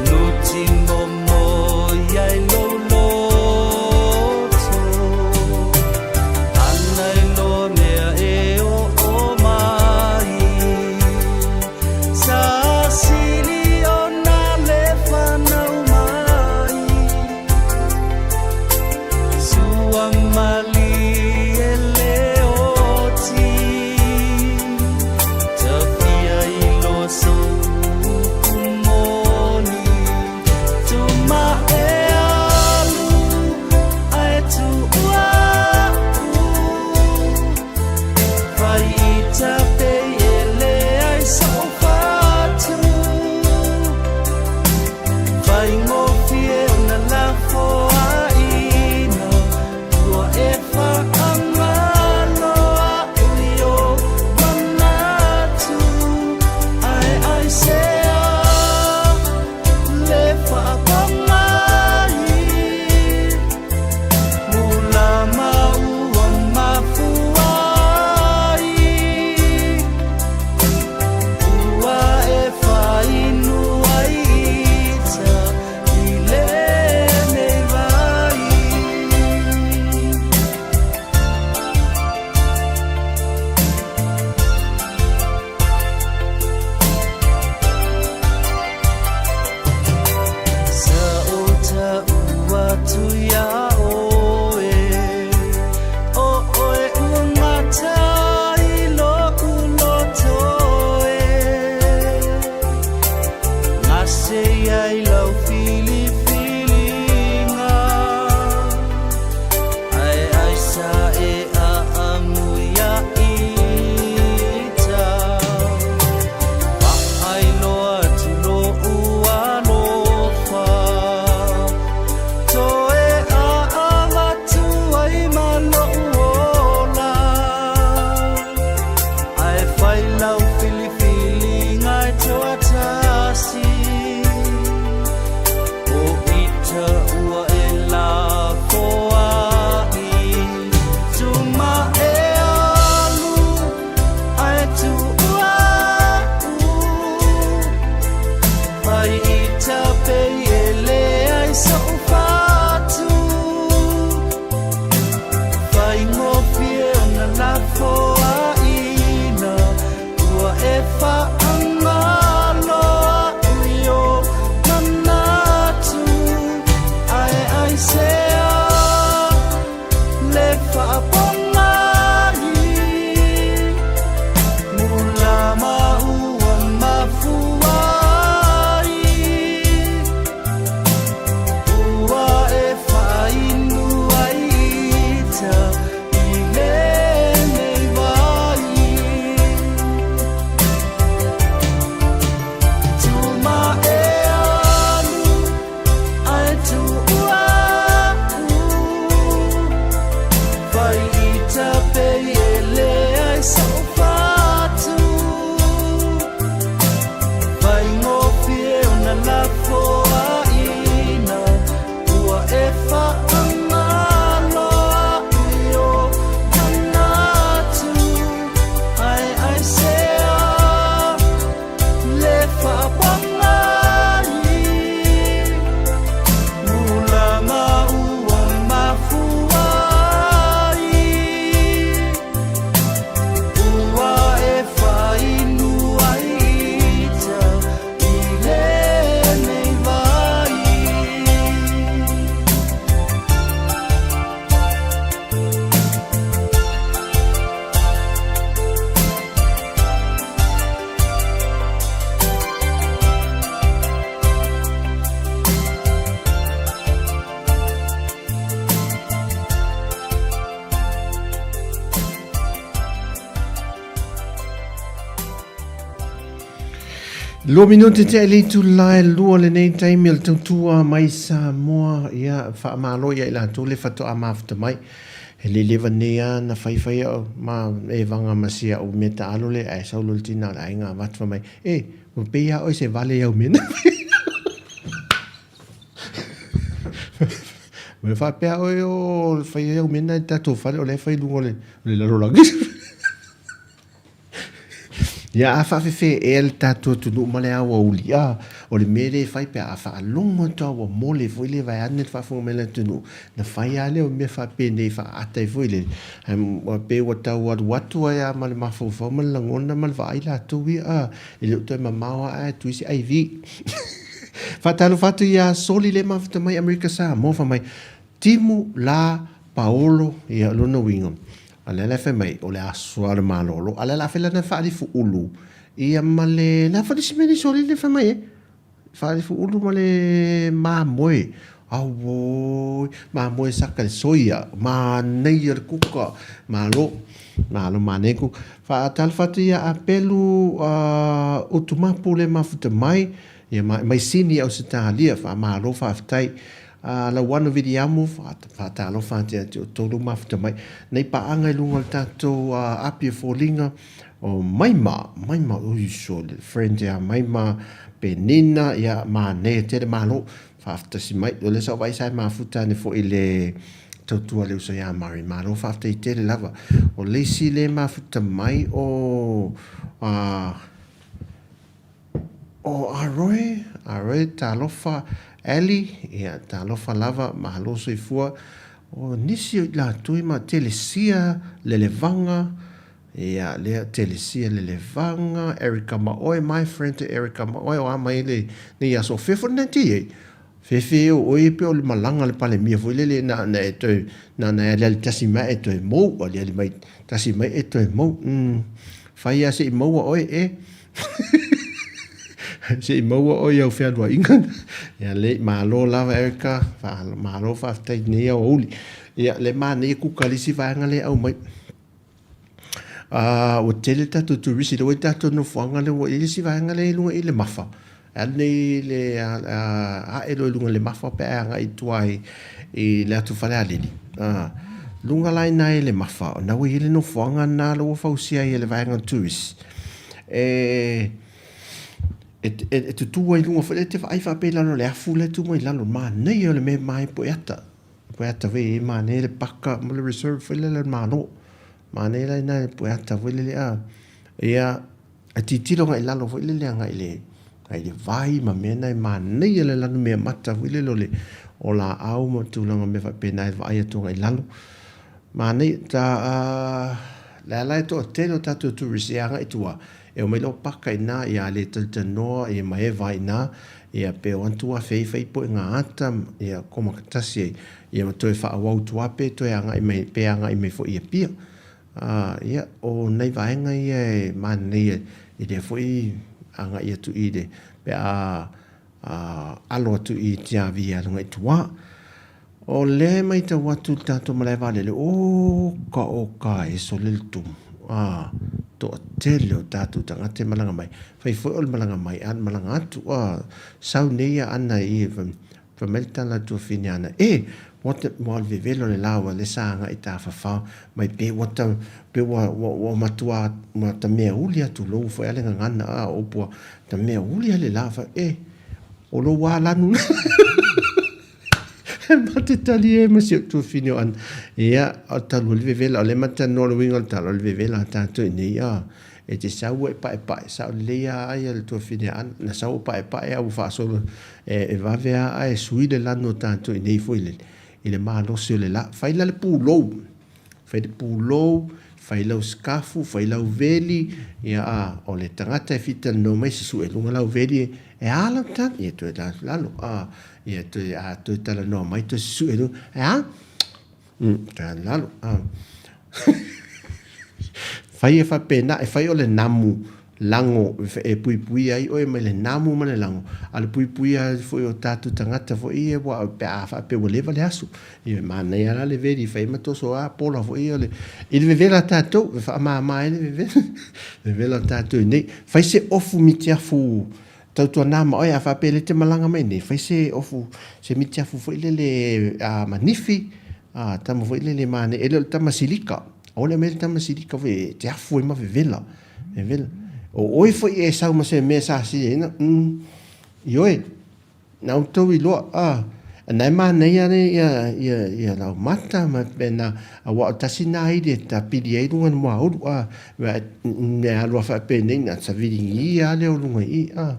Nuti momo iai lou loto. Ana i loa mea e oo mai. Sa sili. Lua minute tea i le itula e lua lenei taimi o le tautua mai Samoa. Ia, faamalo ia i latou le faatoa mafuta mai. E le leva nei lava na faifai au ma evaga ma si au mea taalo lea ae sau loa le tina o le aiga avatu fai mai, E, ua pei lava oe se vale i au mea na fai. Ma faapea oe o fai ai au mea na i le tatou fale o la e fai i luga o le lalolagi. Ia, a faafefea ea le tatou atunuu ma le aoauli? A, o le mea lea e fai pe a faalogo atu lava ua mole foi lea vaeane le faafofoga mai a le atunuu, ona fai lava lea o mea faapenei e faaata ai foi lele. Ae pei ua tau alu atu ai lava ma le mafaufau ma le lagona ma le vaai latou ia, a, e le o toe mamao lava ae tui se IV. Faatalofa atu ia Soli lea e mafuta mai Amerika Samoa fai mai, Timu la Paolo, ia o lona uiga, a lea la e fai mai, o le aso lava o le malolo, a lea la a fai lana faalifuulu, ia ma le, le a foi le isi mea lea Soli lea fai mai ai? Faalifuulu ma le mamoe. Auoi, mamoe saka le soia, manaia le kuka, malo, malo manaia le kuka. Faatalofa atu ia Apelu uh, Utumapu le mafuta mai, ia mai Sini Ausetalia, faamalo faafetai. Lauano Viliamu, faatalofa atu ia te outou lou mafuta mai. Nei paaga i luga o le tatou api o foliga o Maima, Maima, ui sole, friend ia Maima, Penina, ia manaia tele, malo, faafetasi mai. O lea sa ou vaai sa e mafuta ane foi i le tautua a le uso ia Mari, malo faafetai tele lava. O le isi le mafuta mai o, O Aroe, Aroe, talofa Allie, ia talofa lava, malo soifua. O nisi o i latou i ma Telesia Lelevaga, ia lea Telesia Lelevaga, Erica Maoe, my friend to Erica Maoe, o a mai le nei aso, o fea foi lena e te i ai? Fefe o oe pe o le malaga a le Palemia foi lele na ona e toe na ona e aliali tasi mai ae toe mou, aliali mai tasi mai e toe mou. Mm. Fai lava se i maua oe e. se i maua oe i au fealuaiga. Ia le malo lava Erica, malo faafetai i lenei aoauli. Ia le manaia kuka le isi vaega lea e aumai. Ua tele tatou turisi, lea ua i ai tatou nofoaga lea ua i ai le isi vaega lea i luga i le Mafa. E alu nei le ae loa i luga i le Mafa pe a agai i tua i le atu Falealili. Luga la i ina i le Mafa, o lena ua i ai le nofoaga lena lea ua fausia ai e le vaega o turisi. E e tutu ai i luga foi lea e te vaai faapea i lalo o le afu lea e tu mai i lalo, manaia o le mea e ma ai Pueata. Pueata foi e manaia le paka ma le reserve foi lele a le Malo. Manaia la ina le Pueata foi lele a. Ia, e tilotilo agai i lalo foi lele agai i le agai i le vai ma mea na e manaia le lanumea mata foi lele o le o laau ma tulaga mea faapena e vaai atu agai i lalo. Manaia ta a le ala e toatele o tatou tourist e agai i tua e omai loa paka i ina ia le talatalanoa ia ma e vai i ina Ia pe o atu afe ai fai poe nga ata ia koma ka tasi ai ia ma toe faaauau tua pe toe agai mai pe agai mai foi i Apia. A ia o nai vaega ia e manaia i lea foi agai atu i le pe a a alo atu i Tiavi e alu agai tua. O lea e matau atu i le tatou malae vaalele, oka oka e sole le tumu. A, toatele o tatou tagata e malaga mai. Fai foi o le malaga mai a o le malaga atu. A, sau nei ia Ana i, fai mai le tala a Tuafine Ana, e, ua te, ua le vevela o le la ua le sa agai tafafao mai pe ua ta, pe ua, ua, ua matua, ua ta mea uli atu lou foi a le gagana, a, o upu a, ta mea uli a le la, fai, e, o lou a lanu Ma te tali e ma si ou tuafine o Ana. Ia, o talu o le vevela, o lea ma te talanoa le uiga o le tala, o le vevela a tatou i nei, a, e te sau e paepae, sao lelei lava ai a le tuafine a Ana, na sau o paepae a ua faasolo, e vave lava ae sui le lanu o tatou i nei foi lele, i le malosi o le la. Fai la le pulou, fai le pulou, fai lau sikafu, fai lau veli, ia, a, o le tagata e fia talanoa mai, susue i luga lau veli, e a lau tala? Ia, toe lalo, a, Ia, toe, a toe talanoa mai, toe susue luga, e a? Toe alu lalo. A. Fai e faapena, e fai o le namu lago e puipuia ai oe mai le namu ma le lago, a o le puipuia ai foi o tatou tagata foi ia ua, pe a faapea ua leva le aso. Ia, e manaia la le veli e fai ai ma toso a pola foi ia o le, i le vevela a tatou, e faamama ai le vevela, vevela o tatou i nei. Fai se ofu mitiafu. Tautuana ma oe a faapea le te malaga mai nei, fai se ofu, se mitiafu foi lele a manifi, a tama foi lele mane, e le o le tama silika. Aua le aumaia le tama silika foi e te afu ai ma vevela. Vevela. O oe foi e sau ma se mea sa siliaina, ioe, Na outou iloa, a, na e manaia le ia, ia, ia lau mata ma pena, aua o tasi na ili e tapili ai luga i le muaulu, a, mea alu a faapenei na saviligia a lea o luga i i, a,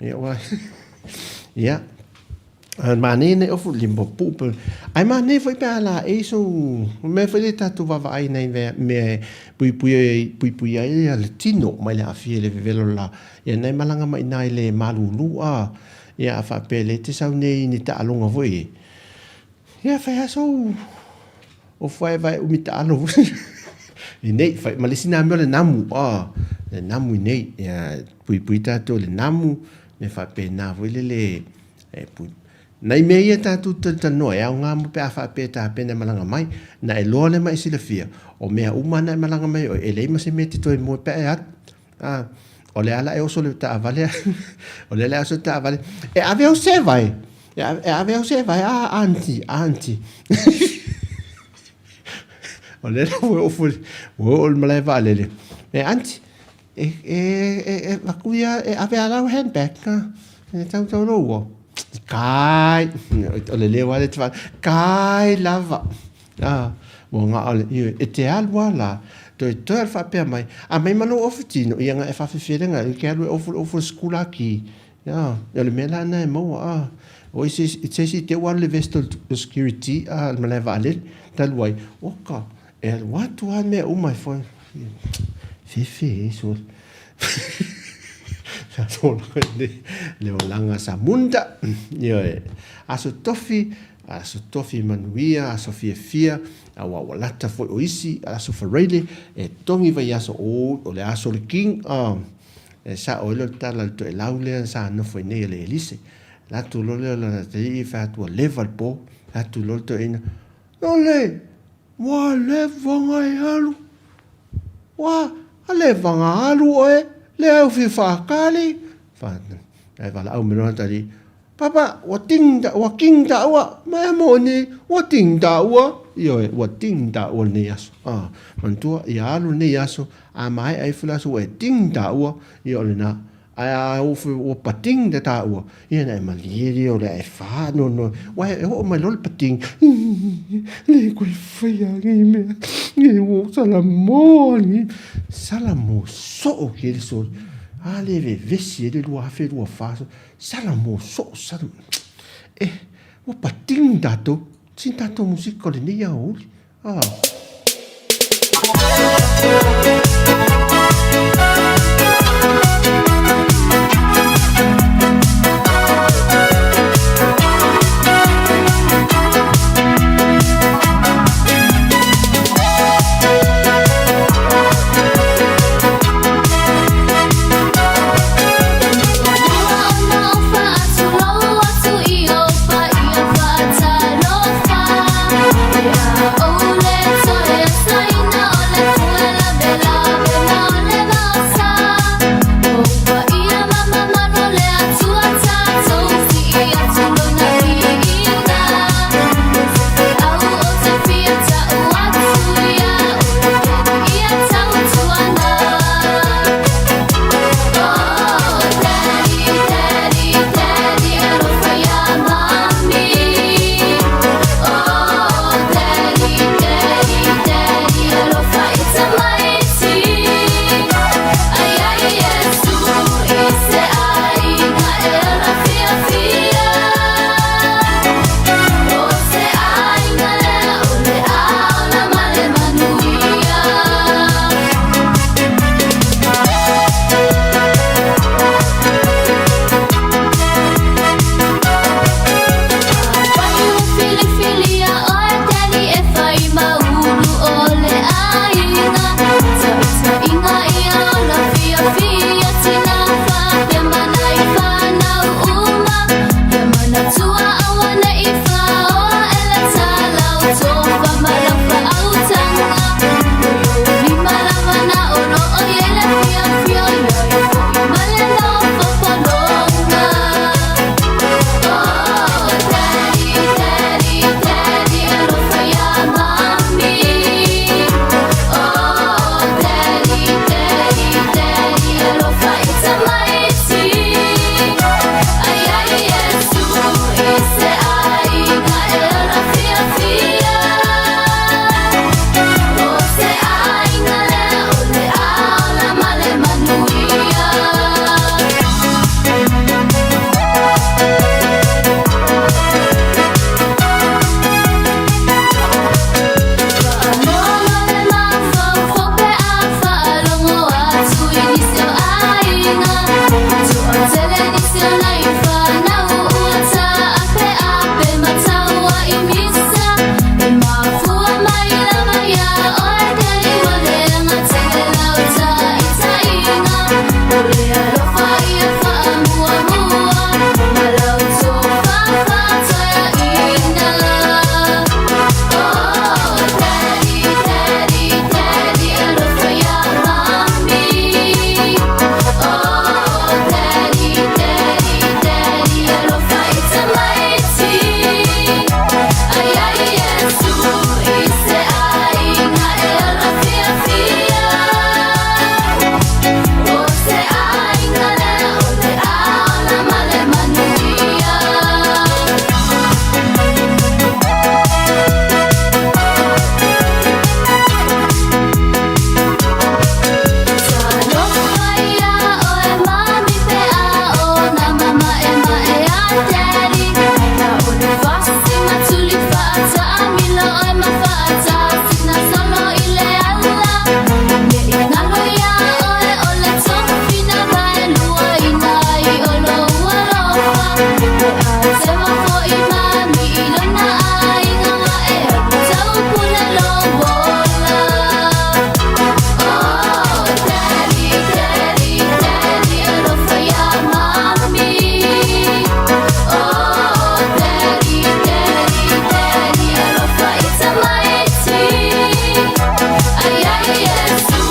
ia, ua, ia, a manaia nei ofu limopuu pe, ae manaia foi pe a laei sou, mea foi lea tatou vaavaai nai mea, mea e puipui ai, puipui ai ia le tino mai le aafia i le vevela o le la. Ia na e malaga mai i ina i le malulu, a, ia a faapea le te sau nei i ni taaloga foi e, ia fai lava sou ofu ae vae umi taalo foi i nei, fai ma le isi na mea o le namu, a, le namu i nei, ia puipui tatou i le namu, me faapena foi lele e pui. Nai mea ia tatou te talanoa e aoga mo pe a faapea e tapena e malaga mai, na e loa lea ma e silafia, o mea uma na e malaga mai oe, e leai ma se mea e te toe moe pe a e alu. A, o le ala e oso le taavale, o le ala e oso le taavale, e ave au seva e, e ave au seva e, a, aunty, aunty. O le ala ua oo foi, ua oo i le malae vaalele, e aunty, e, e, e, e vaku ia, e ave a lau handbag, ka, e tau tau lou ua. Kai, o le leo lava le te wha, kai lava. Ā, ua ngā le, ioe, e te alu a la, toe toe alu faapea mai, a mai ma lou ofu tino, ia nga e whawhiwhi nga, ke alu e ofu le ofu le skula ki, ia, o le mea la na e maua, ā, o i se, se isi te ua alu le vest o le security, ā, le malae vaalele, talu ai, oka, e alu atu a mea uma e whai, fefe e sole. Sa tolaga i le olaga sa munda, ioe, aso tofi, Aso tofi manuia, aso fiafia, aua ua lata foi o isi, aso faraile, e togi vaiaso, oi, o le aso le king, ah, e sao ai lea o le tala i le toelau lea sa nofo ai nei e le Elise. Alu atu loa lea o lana atalii e fai atu ua leva le po, fai atu loa le toeaina, Lole, ua leva ona e alu, ua leva ona alu oe, lea e fia faatali. Ae valaau mai loa lana atalii, Papa, ua ting ta, ua king taua, mea moni, ua ting taua, ioe, ua ting taua lenei aso. Ah, manatua, ia alu lenei aso, a maea ifo le aso ua e ting taua, ia o lena. Ae a oo foi ua pating ta taua, ia na e malie lea o le a e faanoanoa, ua e oo mai loa le pating, le koe faia nei mea, nei ua ou salamoa nei. Salamo soo ke le soli. A le vevesi ai le 2024. Sala mo soo sala eh ua patino tatou sin tatou musika o lenei aoauli ah. nisi o aiga Toatele nisi o nai fanau Ua taapeape ma taua i misa E mafua mai lava ia oe Daddy ua leaga tele lau taitaiga O le alofa ia faamuamua Ma lau tofa faatoeaina Oh Daddy, Daddy, Daddy alofa ia Mami Oh Daddy, Daddy, Daddy alofa i tamaiti Ai ai Iesu i se aiga e ola fiafia O se aiga lea o le a ola ma le manuia. Talofa ia oe mami pe a o na mamaemae a Daddy Na o le fasi ma tuli faataamilo oe ma faatasina solo i le ala Ne i galo ia oe o le tofi na vaeluaina ai o lou alofa Pe a tewa foi mami i lona aiga ua e alu taupule lou ola Oh Daddy, Daddy, Daddy alofa ia Mami Oh Daddy, Daddy, Daddy alofa i tamaiti Ai ai Iesu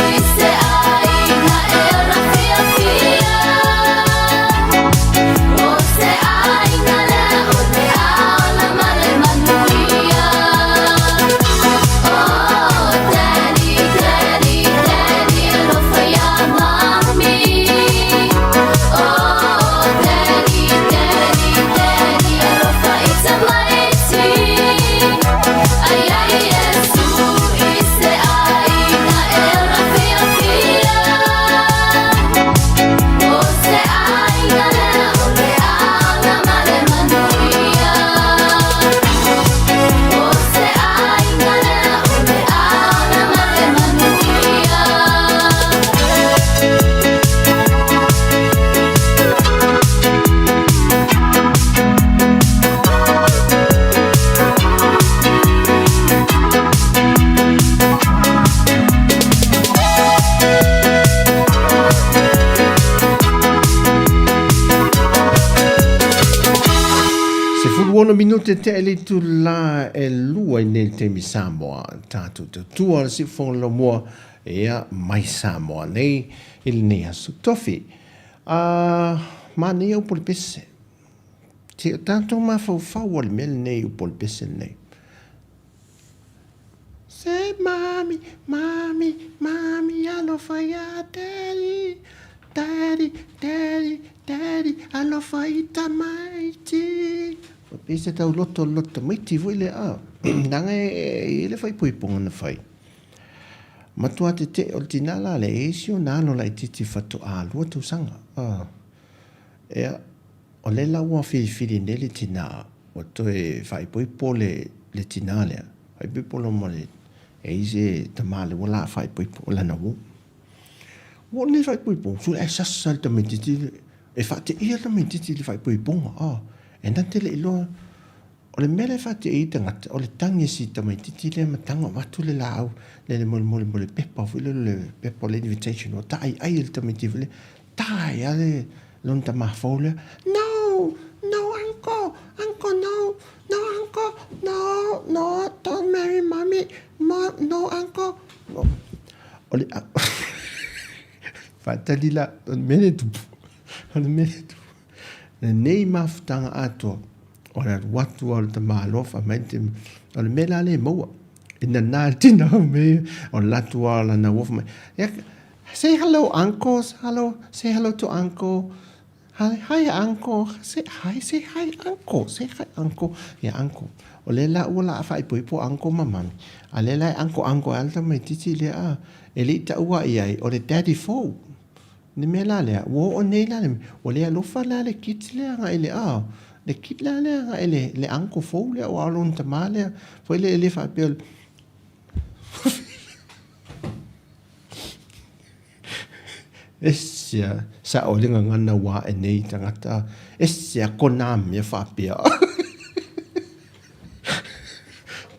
i se aiga e ola fiafia O se aiga lea o le a ola ma le manuia Oh Daddy, Daddy, Daddy alofa ia Mami Oh Daddy, Daddy, Daddy alofa i tamaiti Ai ai Iesu i se aiga e ola fiafia O se aiga lea o le a ola ma le manuia O se aiga lea o le a ola ma le manuia. 16 minute tea i le itula e lua i nei taimi Samoa. Tātou tautua le siufofoga laumua ia mai Samoa nei i lenei aso tofi. A manaia upu o le pese. Te o tātou mafaufau o le mea lenei upu o le pese lenei. Say mommy, mommy, mommy, alofa ia daddy, daddy, daddy, daddy, alofa i tamaiti. Pei se tau loto loto tamaiti foi le a. Leaga e i le faaipoipoga na fai. Matua tetee o le tinā la lea, e i ai si ona alo laitiiti faatoa lua tausaga. Ea, o lea la ua filifili nei le tinā, ua toe faaipoipo le, le tinā lea. Faaipoipo loa ma le, e i ai se tamā lea ua la faaipoipo, o lana uo. Ua oo nei le faaipoipo, sue ae sasa le tamaitiiti, e faateia le tamaitiiti i le faaipoipoga. E na te le iloa O le mea lea e faateia ai tagata, o le tagi a si tamaitiiti lea ma tago avatu le laau le le molemole mo le pepa foi lea le pepa o le invitation ua taaiai e le tamaitiiti foi lea, tae lava le lona tama fou lea, No! No uncle! Uncle no! No uncle! No! No! Don't marry mommy! No uncle! O le faatali la, o le mea lea e tupu, o le mea lea e tupu, lenei mafutaga atoa, O le alu atu lava o le tamaloa fai mai te, o le mea la lea e maua. E nana le tina o mea ia, o le atu lava o lana uo fai mai, yeah, say hello uncle, hello, say hello to uncle. Hi, hi uncle, say hi, say hi uncle, say hi uncle. Yeah, uncle. O lea la ua la faaipoipo uncle ma mami. A lea la e uncle uncle ai le tamaitiiti lea a. E le i taua i ai, o le daddy fou. Le mea la lea, ua oo nei la le mea, ua le alofa la le kid lea agai i le, ah, le kid la lea agai i le, le uncle fou lea aua o lona tama lea, foi lea e le faapea o le Ese a sa'o le gagana ua a'e nei tagata, ese a kona mea faapea.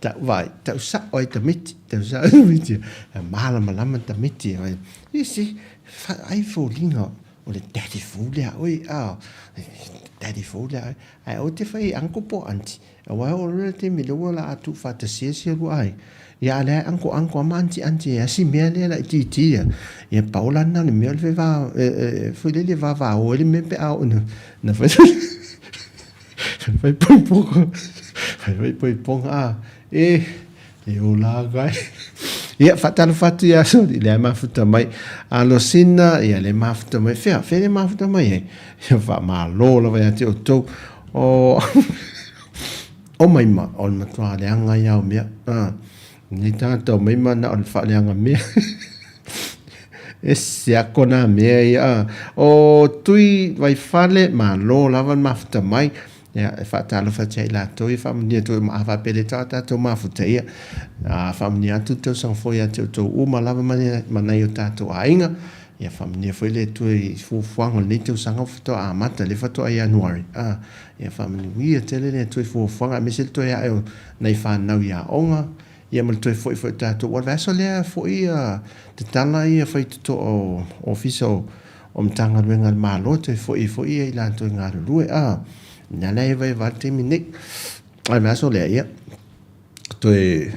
Ta'u vaai, ta'u sa'o ai tamaiti, ta'u sa'o ai tamaiti, e malamalama tamaiti, ese, ai foliga o le daddy fou lea oe, a, daddy fou lea oe, ae aua te fai uncle po o aunty, Aua e oo loa le taimi lea ua la tuufaatasia si lua aiga, ia a o lea e uncle uncle lava ma aunty aunty e si mea lea laitiiti ia. Ia pau la lena o le mea o le va foi lele vavao ai le mea pe a oo ina ina fai fai poipoga fai poipoga a e e ola aka e. Ia faatalofa atu ia Soli lea e mafuta mai Alosina ia lea e mafuta mai fea fea lea e mafuta mai ai. Ia faamalo lava ia te outou. O o mai ma o le matua leaga ia o mea. A nei tagata o mai ma na o le faaleaga mea. Ese ako nā mea ia. A o Tui Vaifale, malo lava le mafuta mai. Ia, e faatalofa atu ia i latou ia faamanuia atu a faapea le taua tatou mafuta ia. A faamanuia atu le tausaga fou ia te outou uma lava ma, ma nai o tatou aiga. Ia faamanuia foi le Atua i fuafuaga o lenei tausaga ua faatoa amata, lea faatoa Ianuari. A, ia faamanuia tele le Atua i fuafuaga aemaise le toe ae o nai fanau i aoga, ia ma le toe foi foi o tatou. Ua o le vaiaso lea foi ia tatala ia faitotoa o ofisa o o Matagaluega a le Malo toe foi ai foi ia i latou e galulue. A, ina la e vaevae le taimi nei. A o le vaiaso lea, ia, toe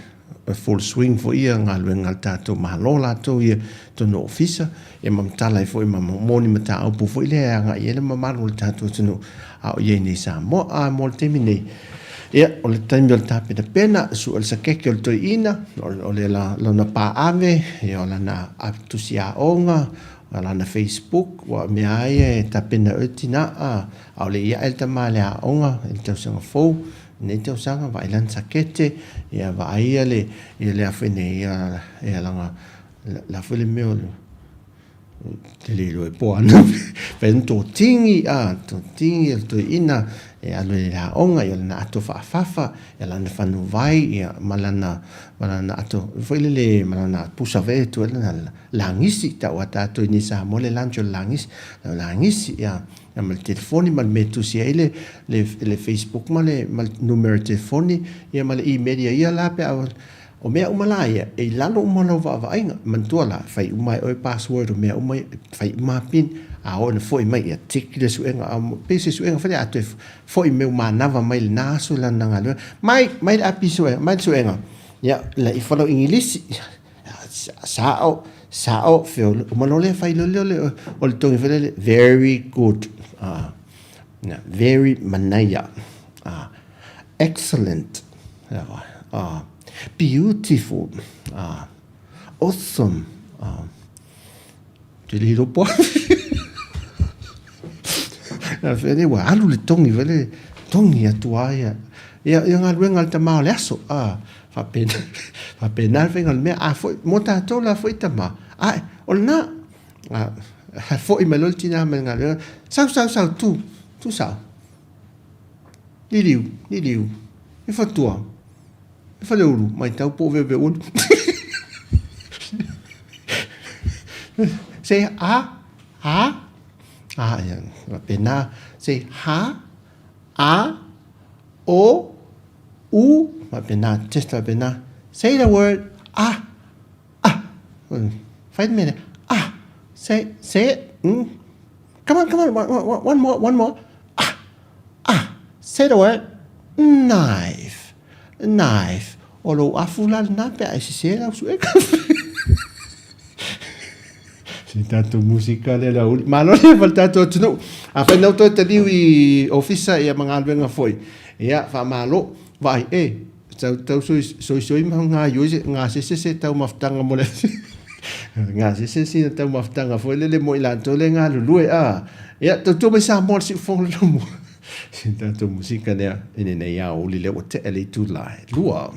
full swing foi ia galuega a le tatou Malo latou ia totonu o ofisa, ia ma matala ai foi ma mo ni mataupu foi lea e agai i ai le mamalu o le tatou atunuu a o i ai nei i Samoa. A mo le taimi nei, ia, o le taimi o le tapenapena, sue le sakeke o le toeaina, o le lona paave, ia o lana tusi aoga, o lana Facebook, ua mea lava ia e tapena ai oe tina, a ʻaʻole i aʻe le tama i le aoga i le tausaga fou, lenei tausaga, vaai lana sakete, ia vaai ia le, ia le a foi nei, ia, ia lana, la foi le mea o le, te le iloa e po ana, fai ana totigi, a, totigi o le toeaina, e alu ai i le aoga, ia lana ato faafafa, ia lana fanuvai, ia, ma lana, ma lana ato, foi lele, ma lana pusa foi e tuu ai lana lagisi, tau a tatou i nei Samoa le lunch o le lagisi, lagisi, ia, ia ma le telefoni ma le mea e tusi ai le, le, le Facebook ma le, ma le numera telefoni, ia ma le email ia ia la pe a, o mea uma la ia, e i lalo uma o lau vaavaaiga. Manatua la, fai uma e oe password o mea uma ia, fai uma pin, a oo ina foi mai, ia tick le suega, a pei se suega foi lea, a toe foi mai manava mai lena aso i lana galuega, mai, mai le api suega, mai le suega, ia, la ifo lau Igilisi, Sao, sao, feolo, uma loa lea fai loa lea o le togi foi lele, very good, very manaia, excellent, beautiful, awesome, te le iloa po a fele ua alu le togi foi lele, togi atu lava ia, ia, ia galuega a le tama o le aso, a, faapena, faapena le faiga o le mea. A foi, mo tatou la foi tama, ae, o lena, a, foi mai loa le tina mai le galuega, sau, sau, sau, tu, tu sao, liliu, liliu, ifo tua, E Faleulu, matau po o veoveo ulu. Say a, a, a, ia, faapena. Say ha, a, o, u, faapena, just faapena. Say the word a, a. Fai le mea lea, a. Say, say it. Come on, come on, one, one, one more, one more. Ah, ah, say the word, knife, knife. O lou afu la lena pe a e sese lau suega. Si tatou musika lea le aoauli. Malo le fa le tatou atunuu. Afai na outou e taliu i ofisa ia ma galuega foi. Ia, faamalo. Vaai, e, tau, tau soi, soisoi ma gaioi se, gasese se taumafataga mo le gasese sina taumafataga foi lele mo i latou le galulue a. Ia, tautua mai Samoa le siufogo le lomo. Si tatou musika lea i lenei aoauli lea ua tea le itula e lua.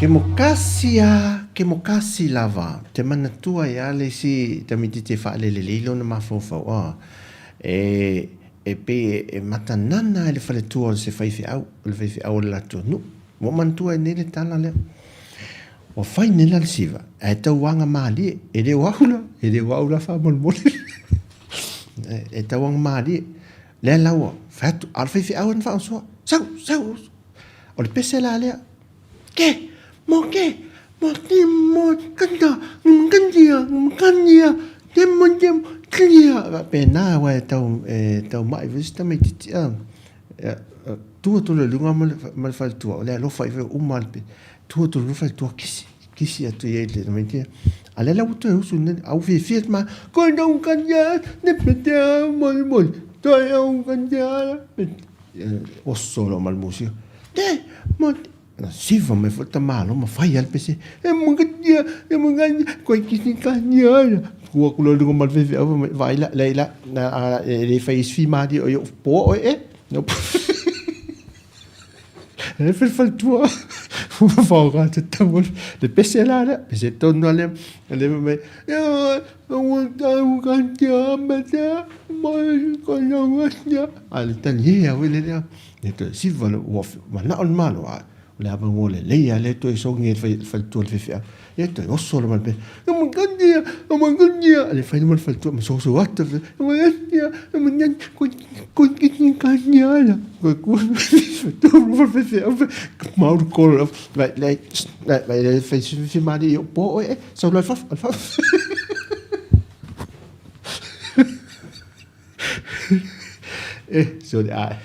Kemokasi a, kemokasi lava, te manatua ai a le isi tamaititi e faalelelei lona mafaufau, a, e, e pei e matanana i le faletua o se faifeau, o le faifeau o le latou nuu. Ua ou manatua ai nei le tala lea. Ua fai nei la le siva, ae tauaga malie, e le o au la, e le o au la faamolemole. E tauaga malie. Lea la ua fai atu, a o le faifeau na faaosoa, sau, sau. O le pese la lea, ke, mo ke, mo te mo kanda, kandia, kandia, te mo te mo, kandia. Faapena aua e tau, e tau mai foi si tamaitiiti a. Tu atu loa i luga ma le faletua, o le alofa i uma le tu atu i luga faletua kisi, kisi atu i ai le tamaiti. A lea la ua toe usu nei, a ua fiafia ma, koe tau kandia, ne pete mo mo, toe au kandia. Oso loa ma le musika. Te, mo te. Na siva mai foi le tamālo ma fai lava le pese. E makatia, e makatia, koe kisi kania ia. Tu atu loa i luga ma le faifeau fai mai, vaai la, lea la, na, a, e le fai isi malie o i ou poa oe e. No. E fai faletua. Whaoga te tau le pese la lea, pese tonu a lea. Le mai, A le tali e au le lea. E toe siva le ua manao le Malo, a o le avanoa lelei lava lea e toe sogi ai le faletua i le faifeau. Ia toe oso lava ma le pese, le fai lava ma le faletua ma soso atu, mau le kolo, vai lai, vai lai fai malie i ou poa oe e, sau loa i fafo, alu fafo. E, sorry, ai.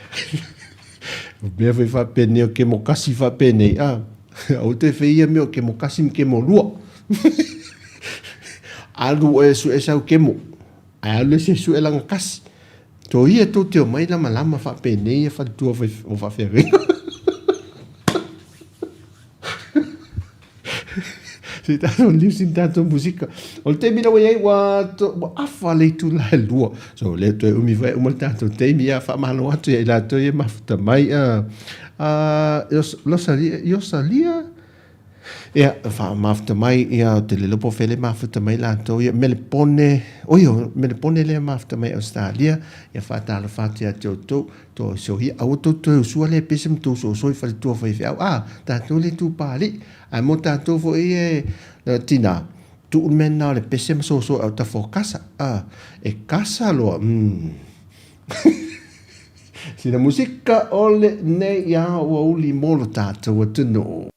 O mea foi faapenei o kemokasi faapenei, a. Aua toe fai ia mea o kemokasi ma kemolua. Alu oe e sue sau kemo, ae alu ese e sue lana kasi. Soia tou te omai lamalama faapenei ia faletua o faafeagaiga. Se i tatou liu sina tatou musika. O le taimi lea ua i ai, ua, ua afa le itula e lua. So, lea toe umi foi uma le tatou taimi, ia faamalo atu ia i latou ia mafuta mai. Losalia, Iosalia, ia, faamafuta mai, ia, ou te le iloa po o fea lea e mafuta mai latou ia, Melepone, oi, o Melepone lea e mafuta mai Ausetalia, ia faatalofa atu ia te outou. Tosoia, aua tou toe usua lea pese ma tou soso i faletua faifeau. A, tatou le tu palii. Ae mo tatou foi ia e tinā, tuu le mea lena o le pese ma soso e autafa o kasa. A, e kasa loa, umm. Sina musika o lenei aoauli mo lo tatou atunuu.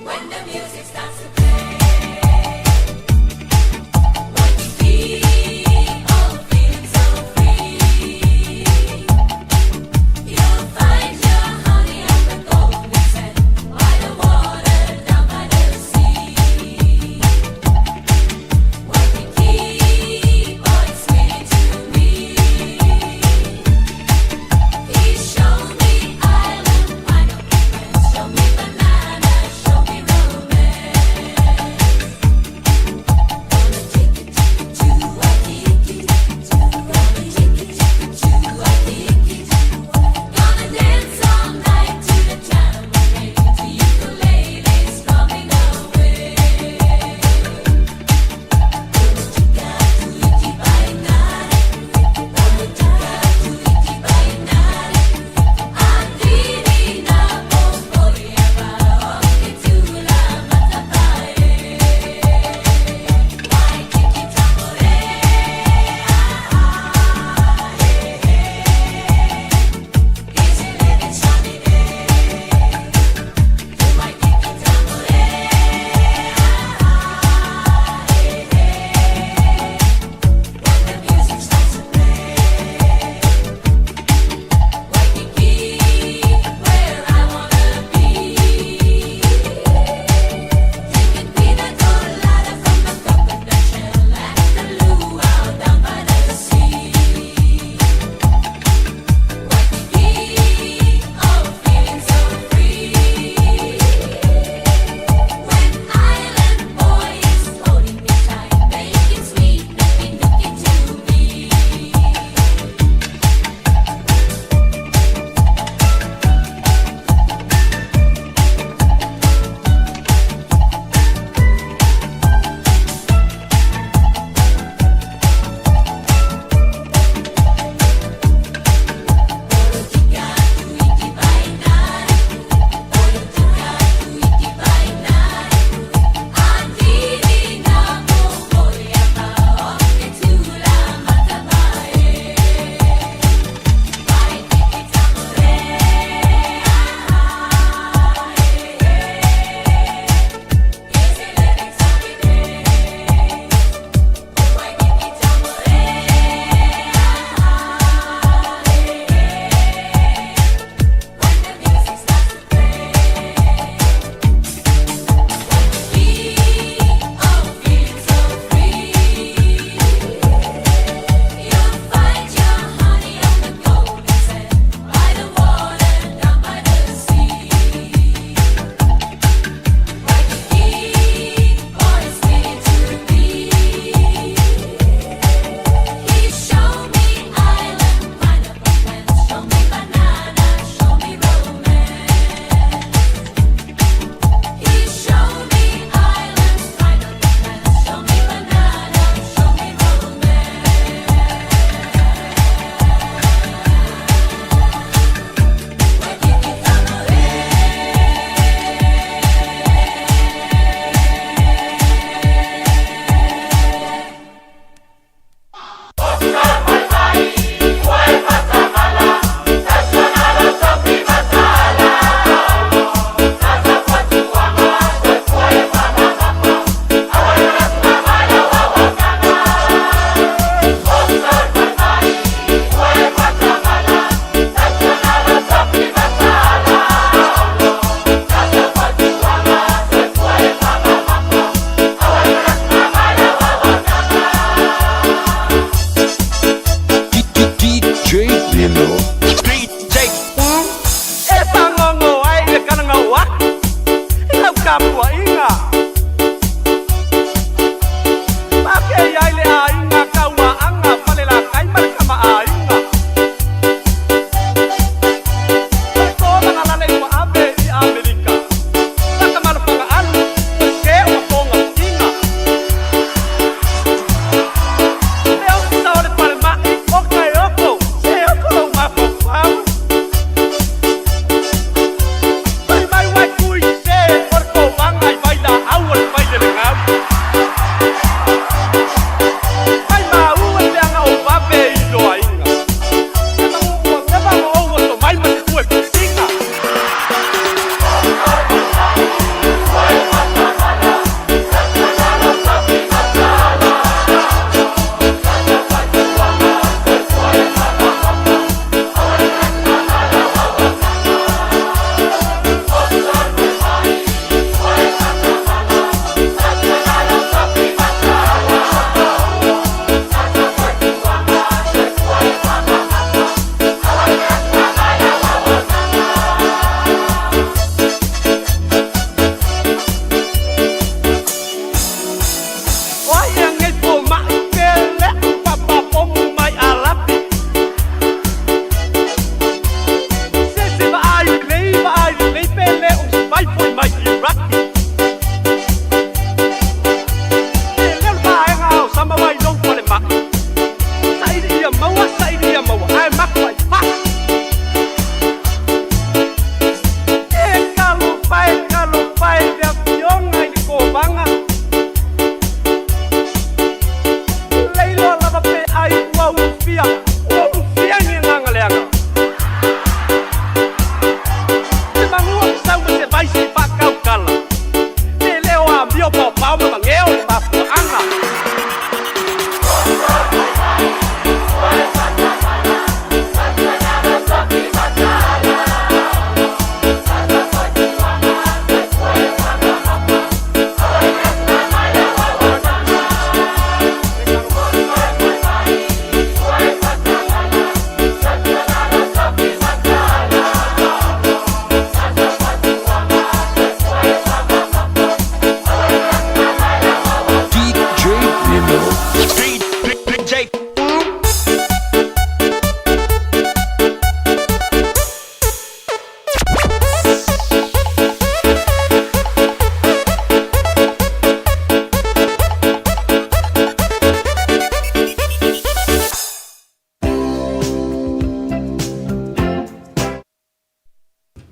When the music starts to play.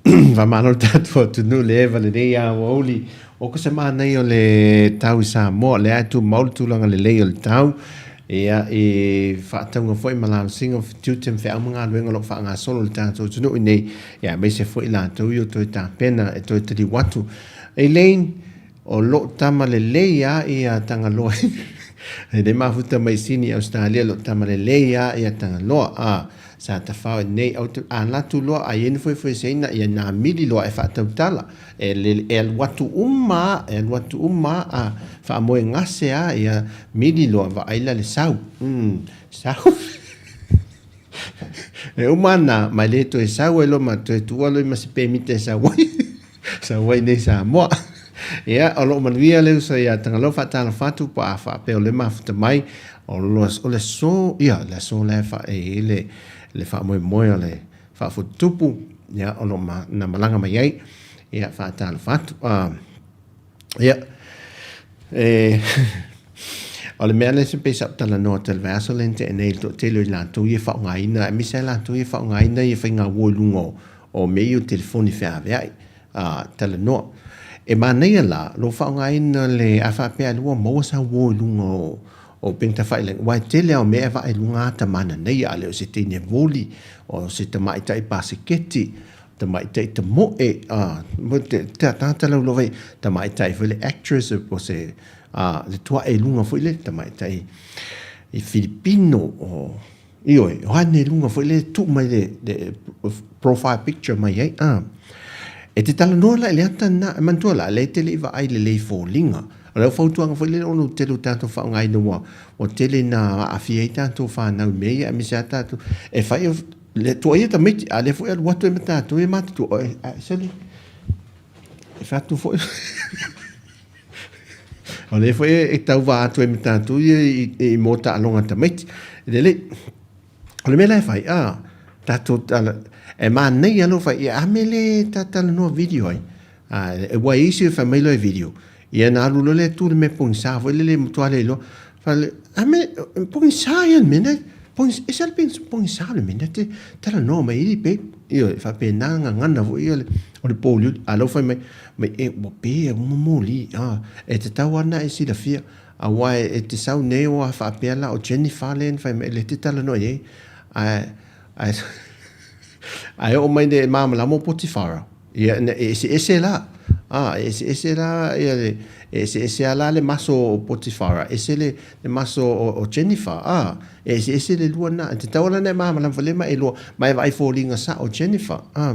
Faamalo le tatou atunuu le eva lenei aoauli. O ko se manaia o le tau i Samoa, lea e tumau le tulaga lelei o le tau, ia, i faatauga foi ma lalosiga o tiute ma feau ma galuega o lo o faagasolo i le tatou atunuu i nei, ia, aemaise foi latou ia o toe tapena e toe taliu atu. Elaine, O loo tama lelei a ia Tagaloa e le mafuta mai Sini Australia loo tama lelei a ia Tagaloa a sa tafao i nei au te a latu loa a iai na fuefueseina ia na mili loa e faatautala e le e alu atu uma a e alu atu uma a faamoe gase a ia mili loa vaai la le sau mm sau E uma ana, ma e le toe sau ai loa ma toe tuua loa ma se pemita e sau ai, sau ai nei Samoa. Ia, o lo o manuia le uso ia Tagaloa faatalofa atu po a faapea o le mafuta mai, o lo, o le aso, ia, le aso la e fa, e i ai le, le faamoemoe o le faafututupu, ia, o lo o ma, na malaga mai ai, ia, faatalofa atu. Uh, Ia, e, o le mea lea se pei sa ou talanoa atu i le vaiaso lea na tea nei i le toatele o i latou ia e faaaogaina, aemaise lava i latou ia e faaaogaina ia faiga uo i luga o, o mea ia o telefoni feaveai, a, talanoa. E manaia la lou faaaogaina le, a faapea lava ua maua sau uo i luga o, o upega tafailagi, aua e tele lava o mea e vaai i luga ata mananaia, a le o se teine voli, o se tamaitai paseketi, Tamaitai tamoe, a, mo te, te ataata lau lava i tamaitai foi le actress po se, a, le tuae i luga foi le tamaitai i Filipino o, ioe, o ane i luga foi le tuu mai le, le profile picture mai ai, a. E te talanoa la i le ata lena, e manatua la, lea e te le i vaai lelei i foliga. O lau fautuaga foi lele ona ua tele o tatou faaaogaina ua, ua tele ina aafia ai tatou fanau i mea ia, aemaise lava tatou, e fai o Le tua ia tamaiti, a lea foi alu atu ai ma tatou ia matutua, oi, a seli, e fai atu foi. O lea foi e tauva atu ai ma tatou ia i, i, i mō taaloga tamaiti. Lelei, o le mea la e fai, a, tatou, tala, e manaia lou fai, ia a mea le ta talanoa video ai. A, e ua i isi e fai mai loa e video, ia na alu loa lea tu le mea pogisa foi lele matua le iloa. Fale, a me, pogisa ia le mea nei, pogisa, e se le pogisa le mea nei, te talanoa mai i pe, ioe, e faapena gagana foi ia o le pōliuli. A lau fai mai, mai e, ua pe e uma moli, a, e tatau lava ona e silafia, aua e te sau nei o a faapea la o Jennifer lea na fai mai, lea te talanoa i ai, ae, ae, ae oo mai nei e malamalama o Potifara. Ia, ina e eseese la, a, e eseese la ia le, e eseese lava la le maso o Potifara, ese le, le maso o, o Jennifer, a, e eseese le lua na, e tatau la ona e malamalama foi le ma elua, ma e vaai foliga sao Jennifer, a.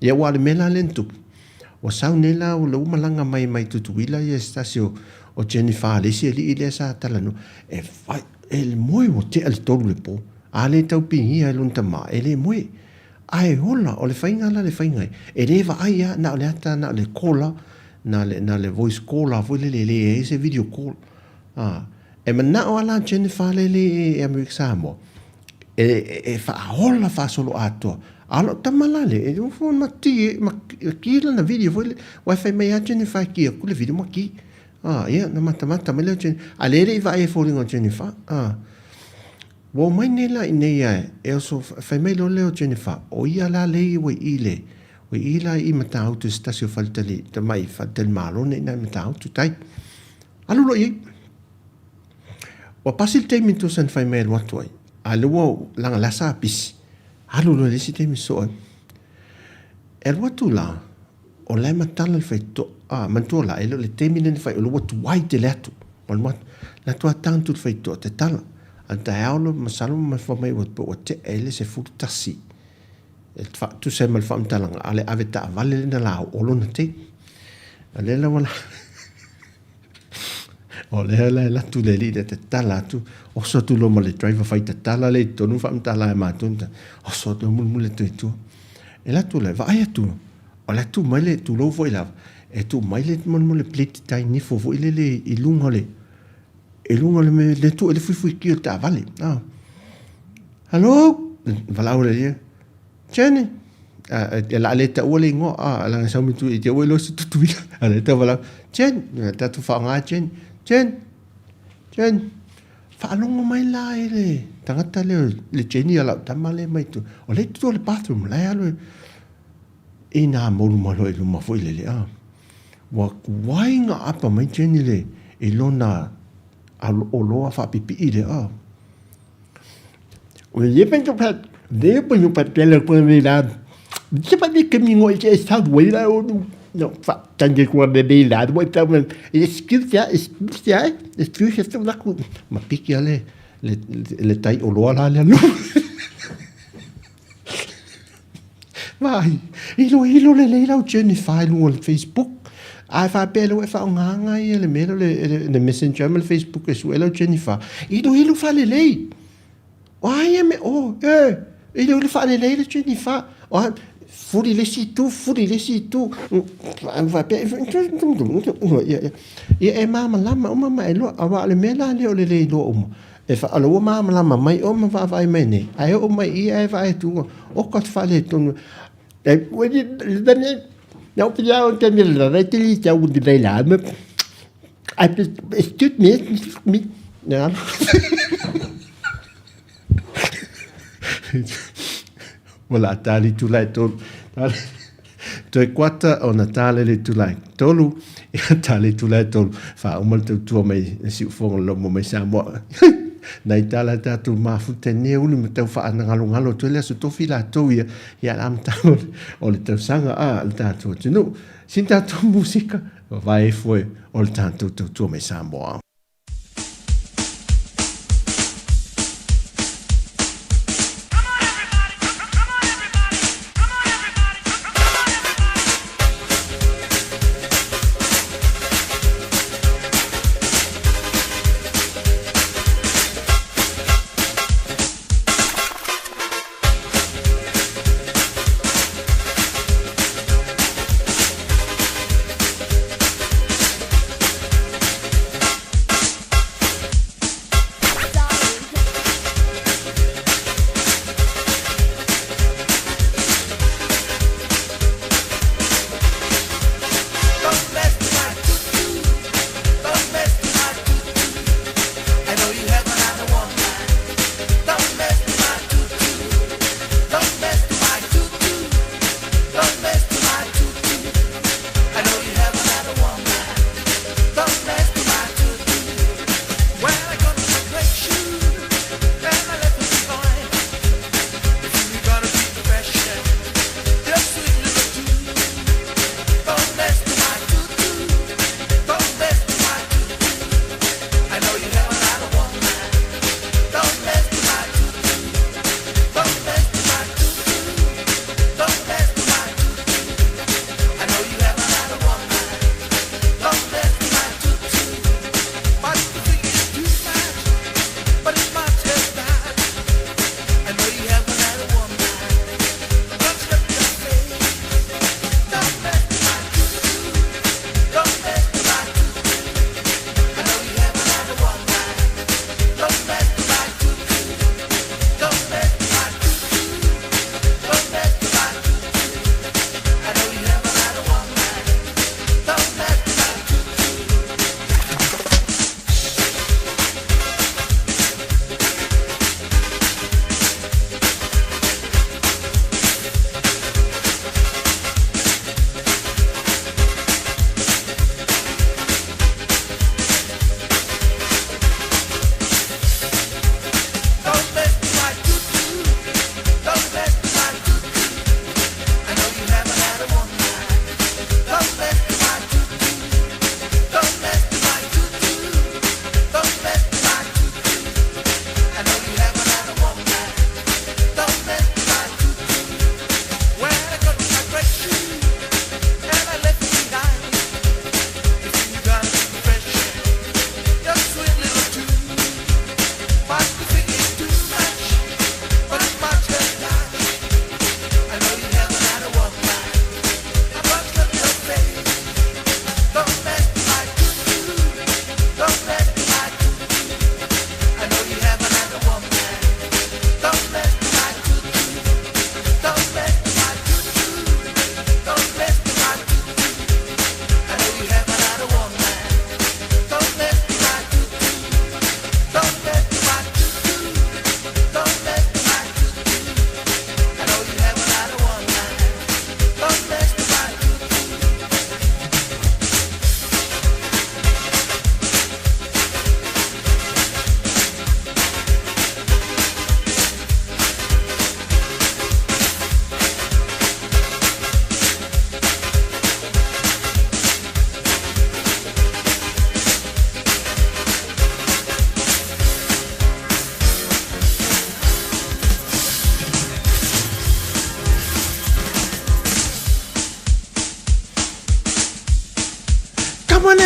Ia aua o le mea la lea na tupu, ua sau nei la, ua malaga mai mai Tutuila ia se tasi o, o Jennifer le isi alii lea sa talanoa, e fai, e moe ua tea le tolu le po, a le tau pigia e lona tama, e le moe. Ae ola, o le faiga la le faiga e le vaai lava na o le ata na o le call lava, na le na le voice call lava foi lele e leai se video call. A, e manao lava la Jennifer lele e Amerika Samoa e e faaola faasoloatoa, a o lau tama la lea, e nofo ma ki ma ki lana video foi lele, aua e fai mai lava Jennifer e ki atu le video ma ki. A, ia, na matamata mai lea o Jennifer, a o lea e le i vaai i foliga o Jennifer, a. Ua omai nei la i nei ae e oso fai mai loa lea o Jennifer, o ia la lea ua i le, ua i la i Matautu se tasi o faletali, tamai faletalimalo nei ina i Matautu tai. Alu loa i ai. Ua pasi le taimi tusa na fai mai alu atu ai, a lea ua laga la sa pisi, alu loa i le isi taimi sosoo ai. E alu atu la, O la e matala le faitotoa. A, manatua la, e le o le taimi lea na fai, o lea ua tuai tele atu. Ma le atu, la atu a tang atu le faitotoa, tatala. A le taeao loa, masalo ma fai mai ua, ua tea ai le 11. E tusa ai ma le faamatalaga, a o le ave taavale lea na la o lona taimi. A lea la ua la... O lea la e alu atu le alii lea tatala atu, oso atu loa ma le driver fai tatala lea i totonu faamatala e matou, oso atu mulimuli atu i tua. E alu atu lea, vaai atu, o la e tu mai le, tulou foi lava, e tu mai le mo le plate tai nifo foi lele i luga o le, i luga o le mea, le tu e le fuifui ki o le taavale. Ah. Hello, valaau le alii, Jenny, e la le taua le ingoa, a, la sau mi tu i te ua iloa se Tutuila. A le tau valaau, Jenny, tatou faaaoga Jenny, Jenny, Jenny, faalogo mai la e le tagata lea, le Jenny a lau tama lea mai tu. O lea e tutu o le bathroom, la e alu e. I nā moulu mai loa i luma foi lele, a. Ua kuai nga apa mai Jenny le i lona oloa faapipii lea, a. Ma piki lava le tai oloa la lea. Vaai, iloilo lelei lau Jennifer i luga o le Facebook. A e faapea lea ua e faaaogaina ia le mea lea o le Messenger ma le Facebook e sue lau Jennifer, iloilo faalelei. O a ia mea, oh, e, iloilo faalelei le Jennifer. O a, fuli i le isi itu, fuli i le isi itu. Faapea, ia e malamalama uma ma e iloa. Aua o le mea la lea o le le iloa uma, E wha, ua malamalama mai oe ma vaavaai mai nei, ae oo mai i i ae vaai atu ua oka te faaletonu. Ua la tali itula e tolu. Toe kuata ona tale le itula e tolu, ia tale itula e tolu. Faauma le tautua mai le siufofoga o le lomo mai Samoa. Nai tala tatou mafuta i lenei aoauli ma tau faanagalogalo atu ai le Aso Tofi latou ia ia le amataga o le tausaga a le tatou atunuu. Sina tatou musika, vavae ifo e o le tatou tautua mai Samoa.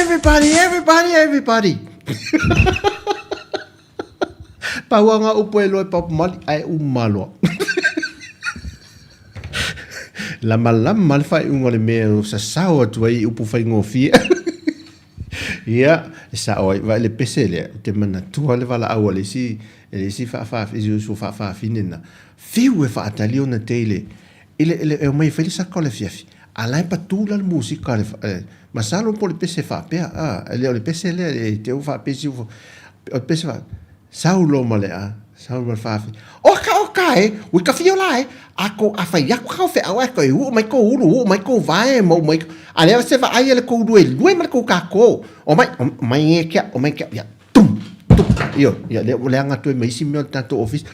Everybody, everybody, everybody! Pau lava ngā upu e loa e Papamali, ae uma loa. Lamalama le faaiuga o le mea e sasao atu ai i upu faigofie. Ia, e sao ai, vaai le pese lea, ou te manatua le valaau a le isi, e le isi faafafine, si uso faafafine na, fiu e faatali ona tei le, i le, le, e omai e fai le saka o le afiafi, a la e patu la le musika a le, masalo po o le pese faapea, a, e le o le pese lea, e te u faapesi, o le pese faapea, Sau loa ma le a, sau ma le faafi. Oka, oka e, ui ka fio la e, a ko, a fai aku kau feau e ko e uu mai kou ulu, uu mai kou vae, ma uu mai, a lea se vaai a le kou lue lue ma le kou kako. O mai, o mai e kia, o mai kia, ia, tum, tum, io, ia, lea, leaga atu ai ma isi mea o le tatou ofisa.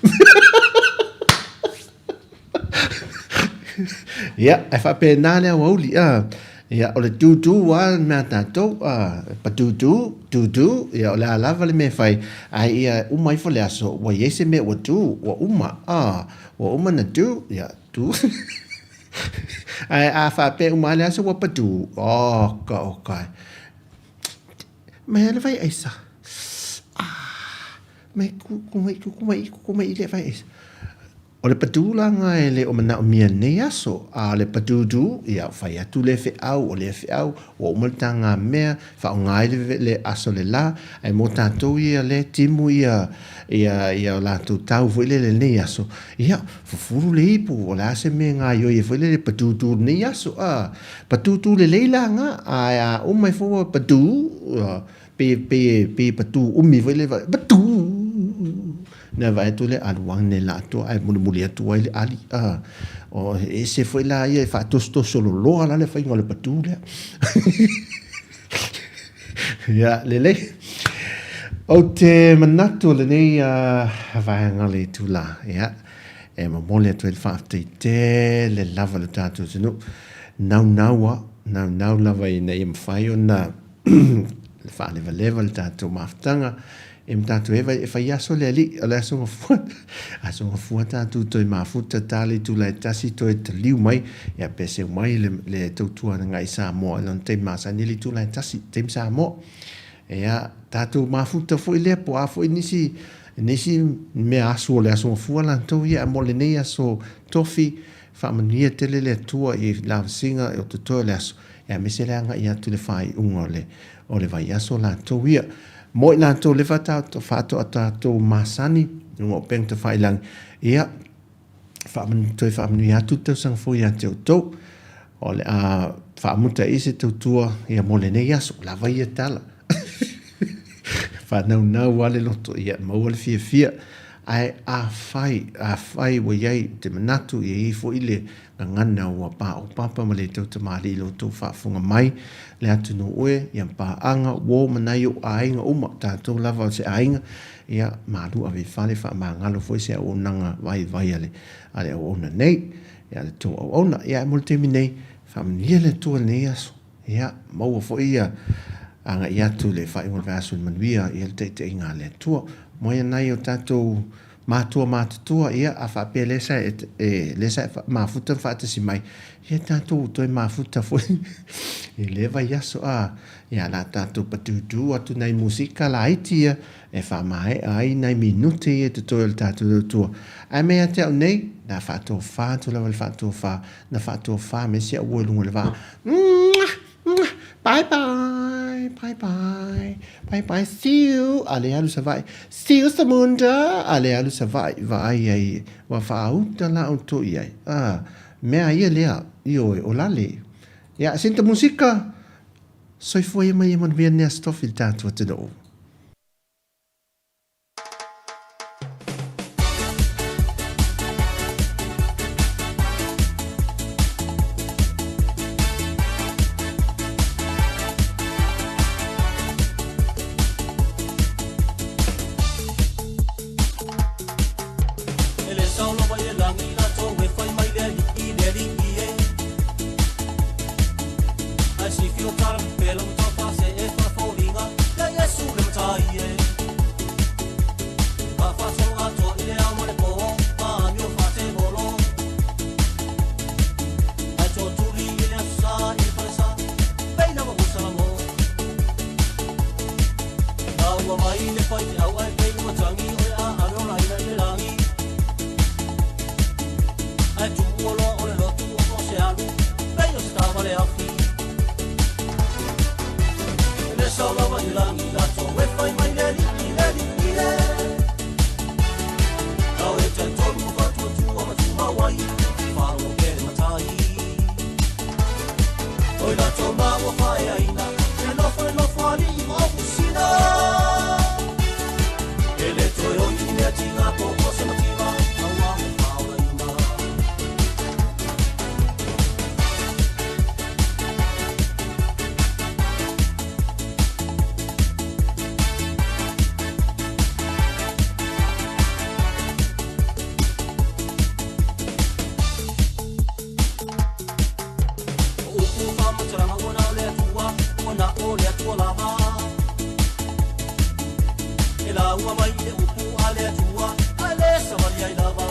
Ia, e faapena le aoauli, a. Ia, o le tūtū a le mea tātou, a, patūtū, tūtū, ia, o le a lava le mea e fai, ae ia, uma ifo le aso, ua i ai se mea ua tū, ua uma, a, ua uma na tū, ia, tū. Ae a faapea uma lava le aso ua patū, oka, oka e. Mai a le vai aisa. Ah, mai ku, ku mai, ku, ku mai, ku, ku mai i le vai aisa. O le patūlanga e le o manaomia lenei aso, a o le patūtū, ia, fai atu lea feau, o lea feau, ua uma le taga mea, faaaoga ai le, le aso le la, ae mo tatou ia lea timu ia, ia, ia o latou tau foi lele lenei aso, ia, fufulu le ipu, o le a se mea e gaoioi ai foi lele patūtū lenei aso, a, patūtū lelei la nga, ae a uma ifo ua patū, Pei, pei, pei patu umi foi le patu. Na vaai atu le alu ane la atoa ae mulimuli atu ai le ali. Ah, o ese foi la ia e faatosotoso loloa la le faiga o le patu lea. Ia, lelei. Ou te manatu o lenei vaega o le itula, ia, e momoli atu ai le faafetai tele lava i lo tatou atunuu. Naunau a, naunau lava ina ia mafai ona le faalevaleva le tatou mafutaga e ma tatou eva e fai aso le alii o le aso gafua aso gafua tatou toe mafuta ta le itula e tasi toe taliu mai ia pe seu mai le, le tautua agai Samoa i lona taimi masani le itula e tasi taimi Samoa ia tatou mafuta foi lea po a foi nisi nisi mea aso o le aso gafua latou ia mo lenei aso tofi faamanuia tele le Atua i lavasiga o totoe o le aso Aemaise le agai atu i le faaiuga o le, o le vaiaso latou ia. Mo i latou le faatoa tatou masani, luga o upega tafailagi, ia, faamanu, toe faamanuia atu le tausaga fou ia te outou. O le a faamuta i se tautua ia mo lenei aso. Lava ia tala. Faanaunau lava le loto, ia maua le fiafia. Ae afai, afai ua i ai te manatu, ia i ai foi le Gagana ua paopapa ma le tau tamalii lo outou faafofoga mai, le atunuu e, ia paaga, uo ma nai ou aiga uma, tatou lava o se aiga, ia malu ave i fale faamagalo foi se auaunaga vaivai a le, a le auauna nei, ia le tou auauna. Ia ae mo le taimi nei, faamanuia le Atua i lenei aso, ia maua foi ia agai atu le faaiuga o le vaiaso i le manuia ia le taitaiga a le Atua. Moe nai o tatou Matua matutua, ia, a faapea lea sa e, e, lea sa e mafuta ma faatasi mai, ia tatou toe mafuta foi i lea vaiaso, a, ia, la tatou patūtū atu nai musika laiti ia e faamaea ai nai minute ia i totoe o le tatou tautua. Ae mea ia te au nei, na faatofā atu lava le faatofā, na faatofā mai si au uo i luga o le vaa. Mwah! Bye bye, bye bye, bye bye, see you. A le alu Savaii. See you Samunda. A le alu Savaii, vaai ai, ua faauta la outou i ai. Ah, mea ia lea, ioe, o lale. Ia, sinta musika, soifua ia mai ia manuia nei Aso Tofi i le tatou atunuu. E le sao lava i le lagi latou e fai mai le alii le alii e. Ae sifi o tala pepela ua taufaasee e faafoliga ia Iesu le. Ae tuua loa o le lotu o se alu pei o se taavale afi. E le sao lava i lagi latou e fai mai le alii le alii e. Tau e talitonu ma faatuatua ma tumau ai, faalogo pea le matai. O i latou ma ua faaeaina, e nofo i nofoalii ma ofusina. E le toe oi i mea tiga po o se mativa, aua ua faaolaina. O upu faamatalaga ua na o le Atua, ua na o le Atua lava. E lauga mai i le upu a le Atua, ae le savali ai lava.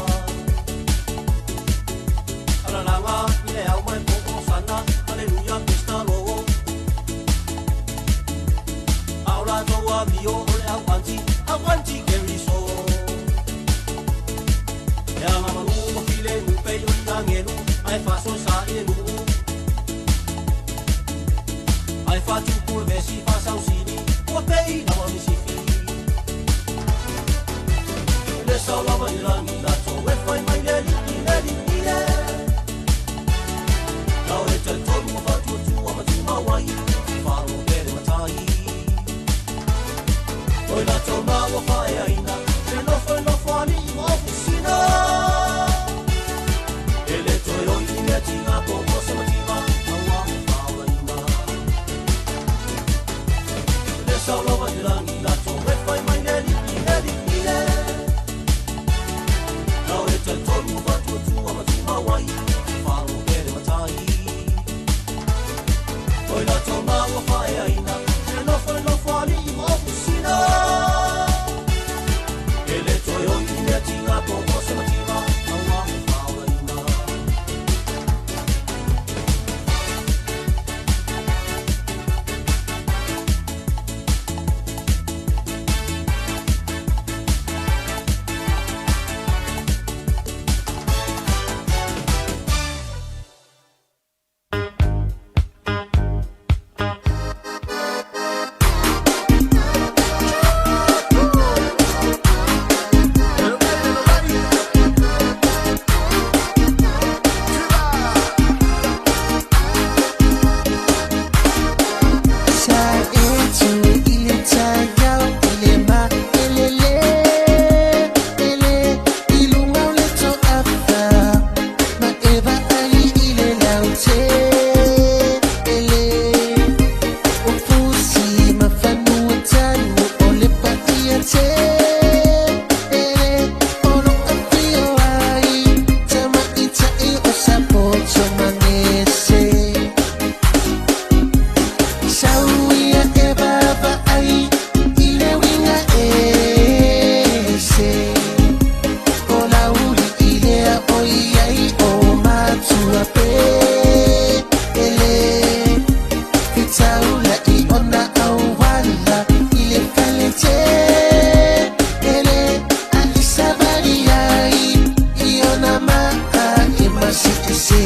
Alalaga i le ao ma le po o sana, Aleluia, praise the Lord. A o latou amio o le au anti, au anti Keriso. E agamalu ma filemu pei o ni agelu, ae faasoesa i le nuu. Ae faatupu le vesi faasausili, ua pei lava o ni sifi. E le sao lava i lagi latou e fai mai le alii le alii e. Tau e talitonu ma faatuatua ma tumau ai, faalogo pea le matai. O i latou ma ua faaeaina, e nofo i nofoalii ma ofusina. E le toe oi i mea tiga po o se mativa, aua ua faaolaina. E le sao lava i lagi latou e fai mai le alii le alii e. Tau e talitonu ma faatuatua ma tumau ai, faalogo pea le matai. O i latou ma ua faaeaina, e nofo i nofoalii ma ofusina. E le toe oi i mea tiga po o se mativa, aua ua faaolaina. Sa e tui i le taeao i le maelele ele i luga o le toafa ma e vaai i le lautele o fusi ma fanua tanu o le paia tele o lo afio ai tamaita'i o Sapoto Magese. Sau ia e vaavaai i le uiga ese o lauli lea ʻoiai o matua pele fetaulaʻi ona auala i le fale tele a i savali ai i ona maa e masiʻise.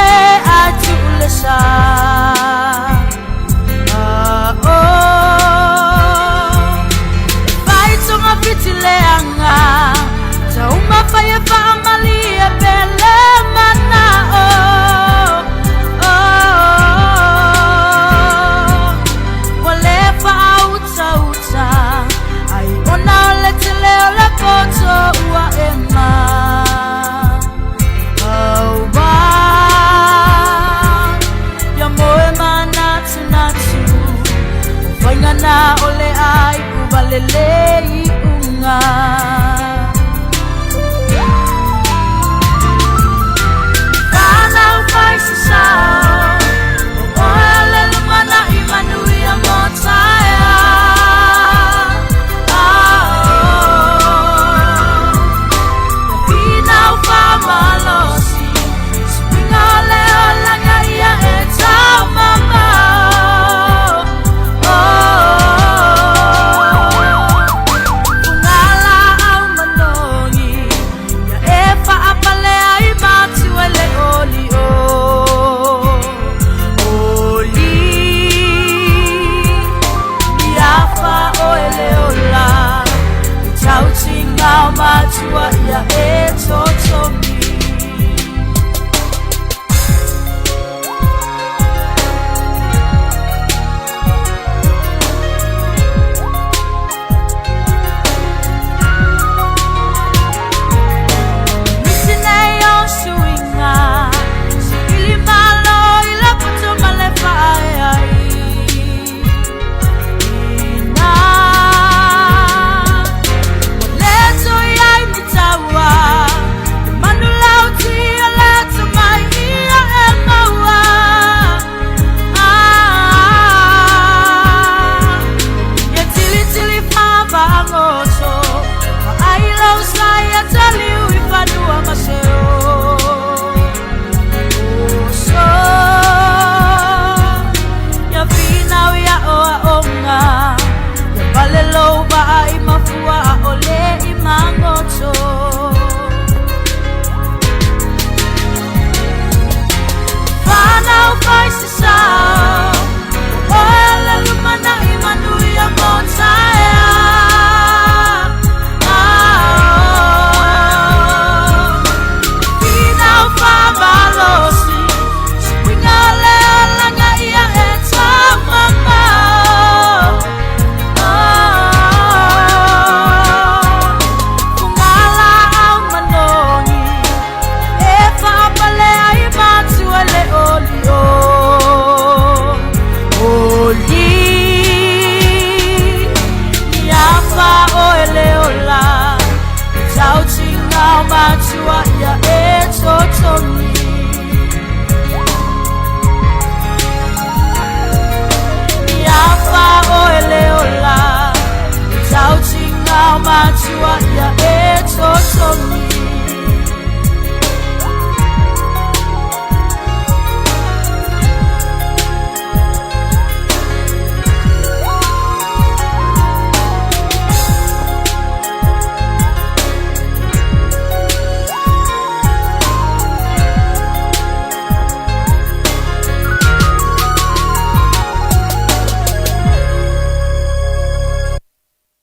se ae tuu le sa. Ah, oh. E fai togafiti leaga, taumafai e faamalie pele manao. Oh, ua le faautauta ai ona o le tele o le poto ua e ma. Auā, ia moe manatunatu, o faiga na o le a iu valelei iuga. Whānau whai se sao, o oe o le lumanai manuia mō taeao. Ia finau whamalosi, suiga o le olaga ia e taumamao. Fugala au manogi, ia e faapale ai matua i le oli o. Oli, ia fa oe le ola, le tautiga o matua ia e totogi. Nisi nei o suiga, saili malo i le poto ma le faaea ina. Ua le toe i ai ni taua, le manulauti o le atamai ia e maua. Ah, ia tilitili faavagoto, vaai lou sa ia taliu i fanua ma se oso. Ia finau ia oaoga, ia pale lou vaa i mafua aʻole i magoto. Whānau whai se sao, o oe o le lumanai manuia mō taeao. Ah, finau whamalosi, suiga o le olaga ia e taumamao. Oh, fugala au manogi, e faapale ai matua i le oli o. Oli, ia fa oe le ola, le tautiga o matua ia e totogi. Ia fa oe le ola, le tautiga o matua ia e totogi.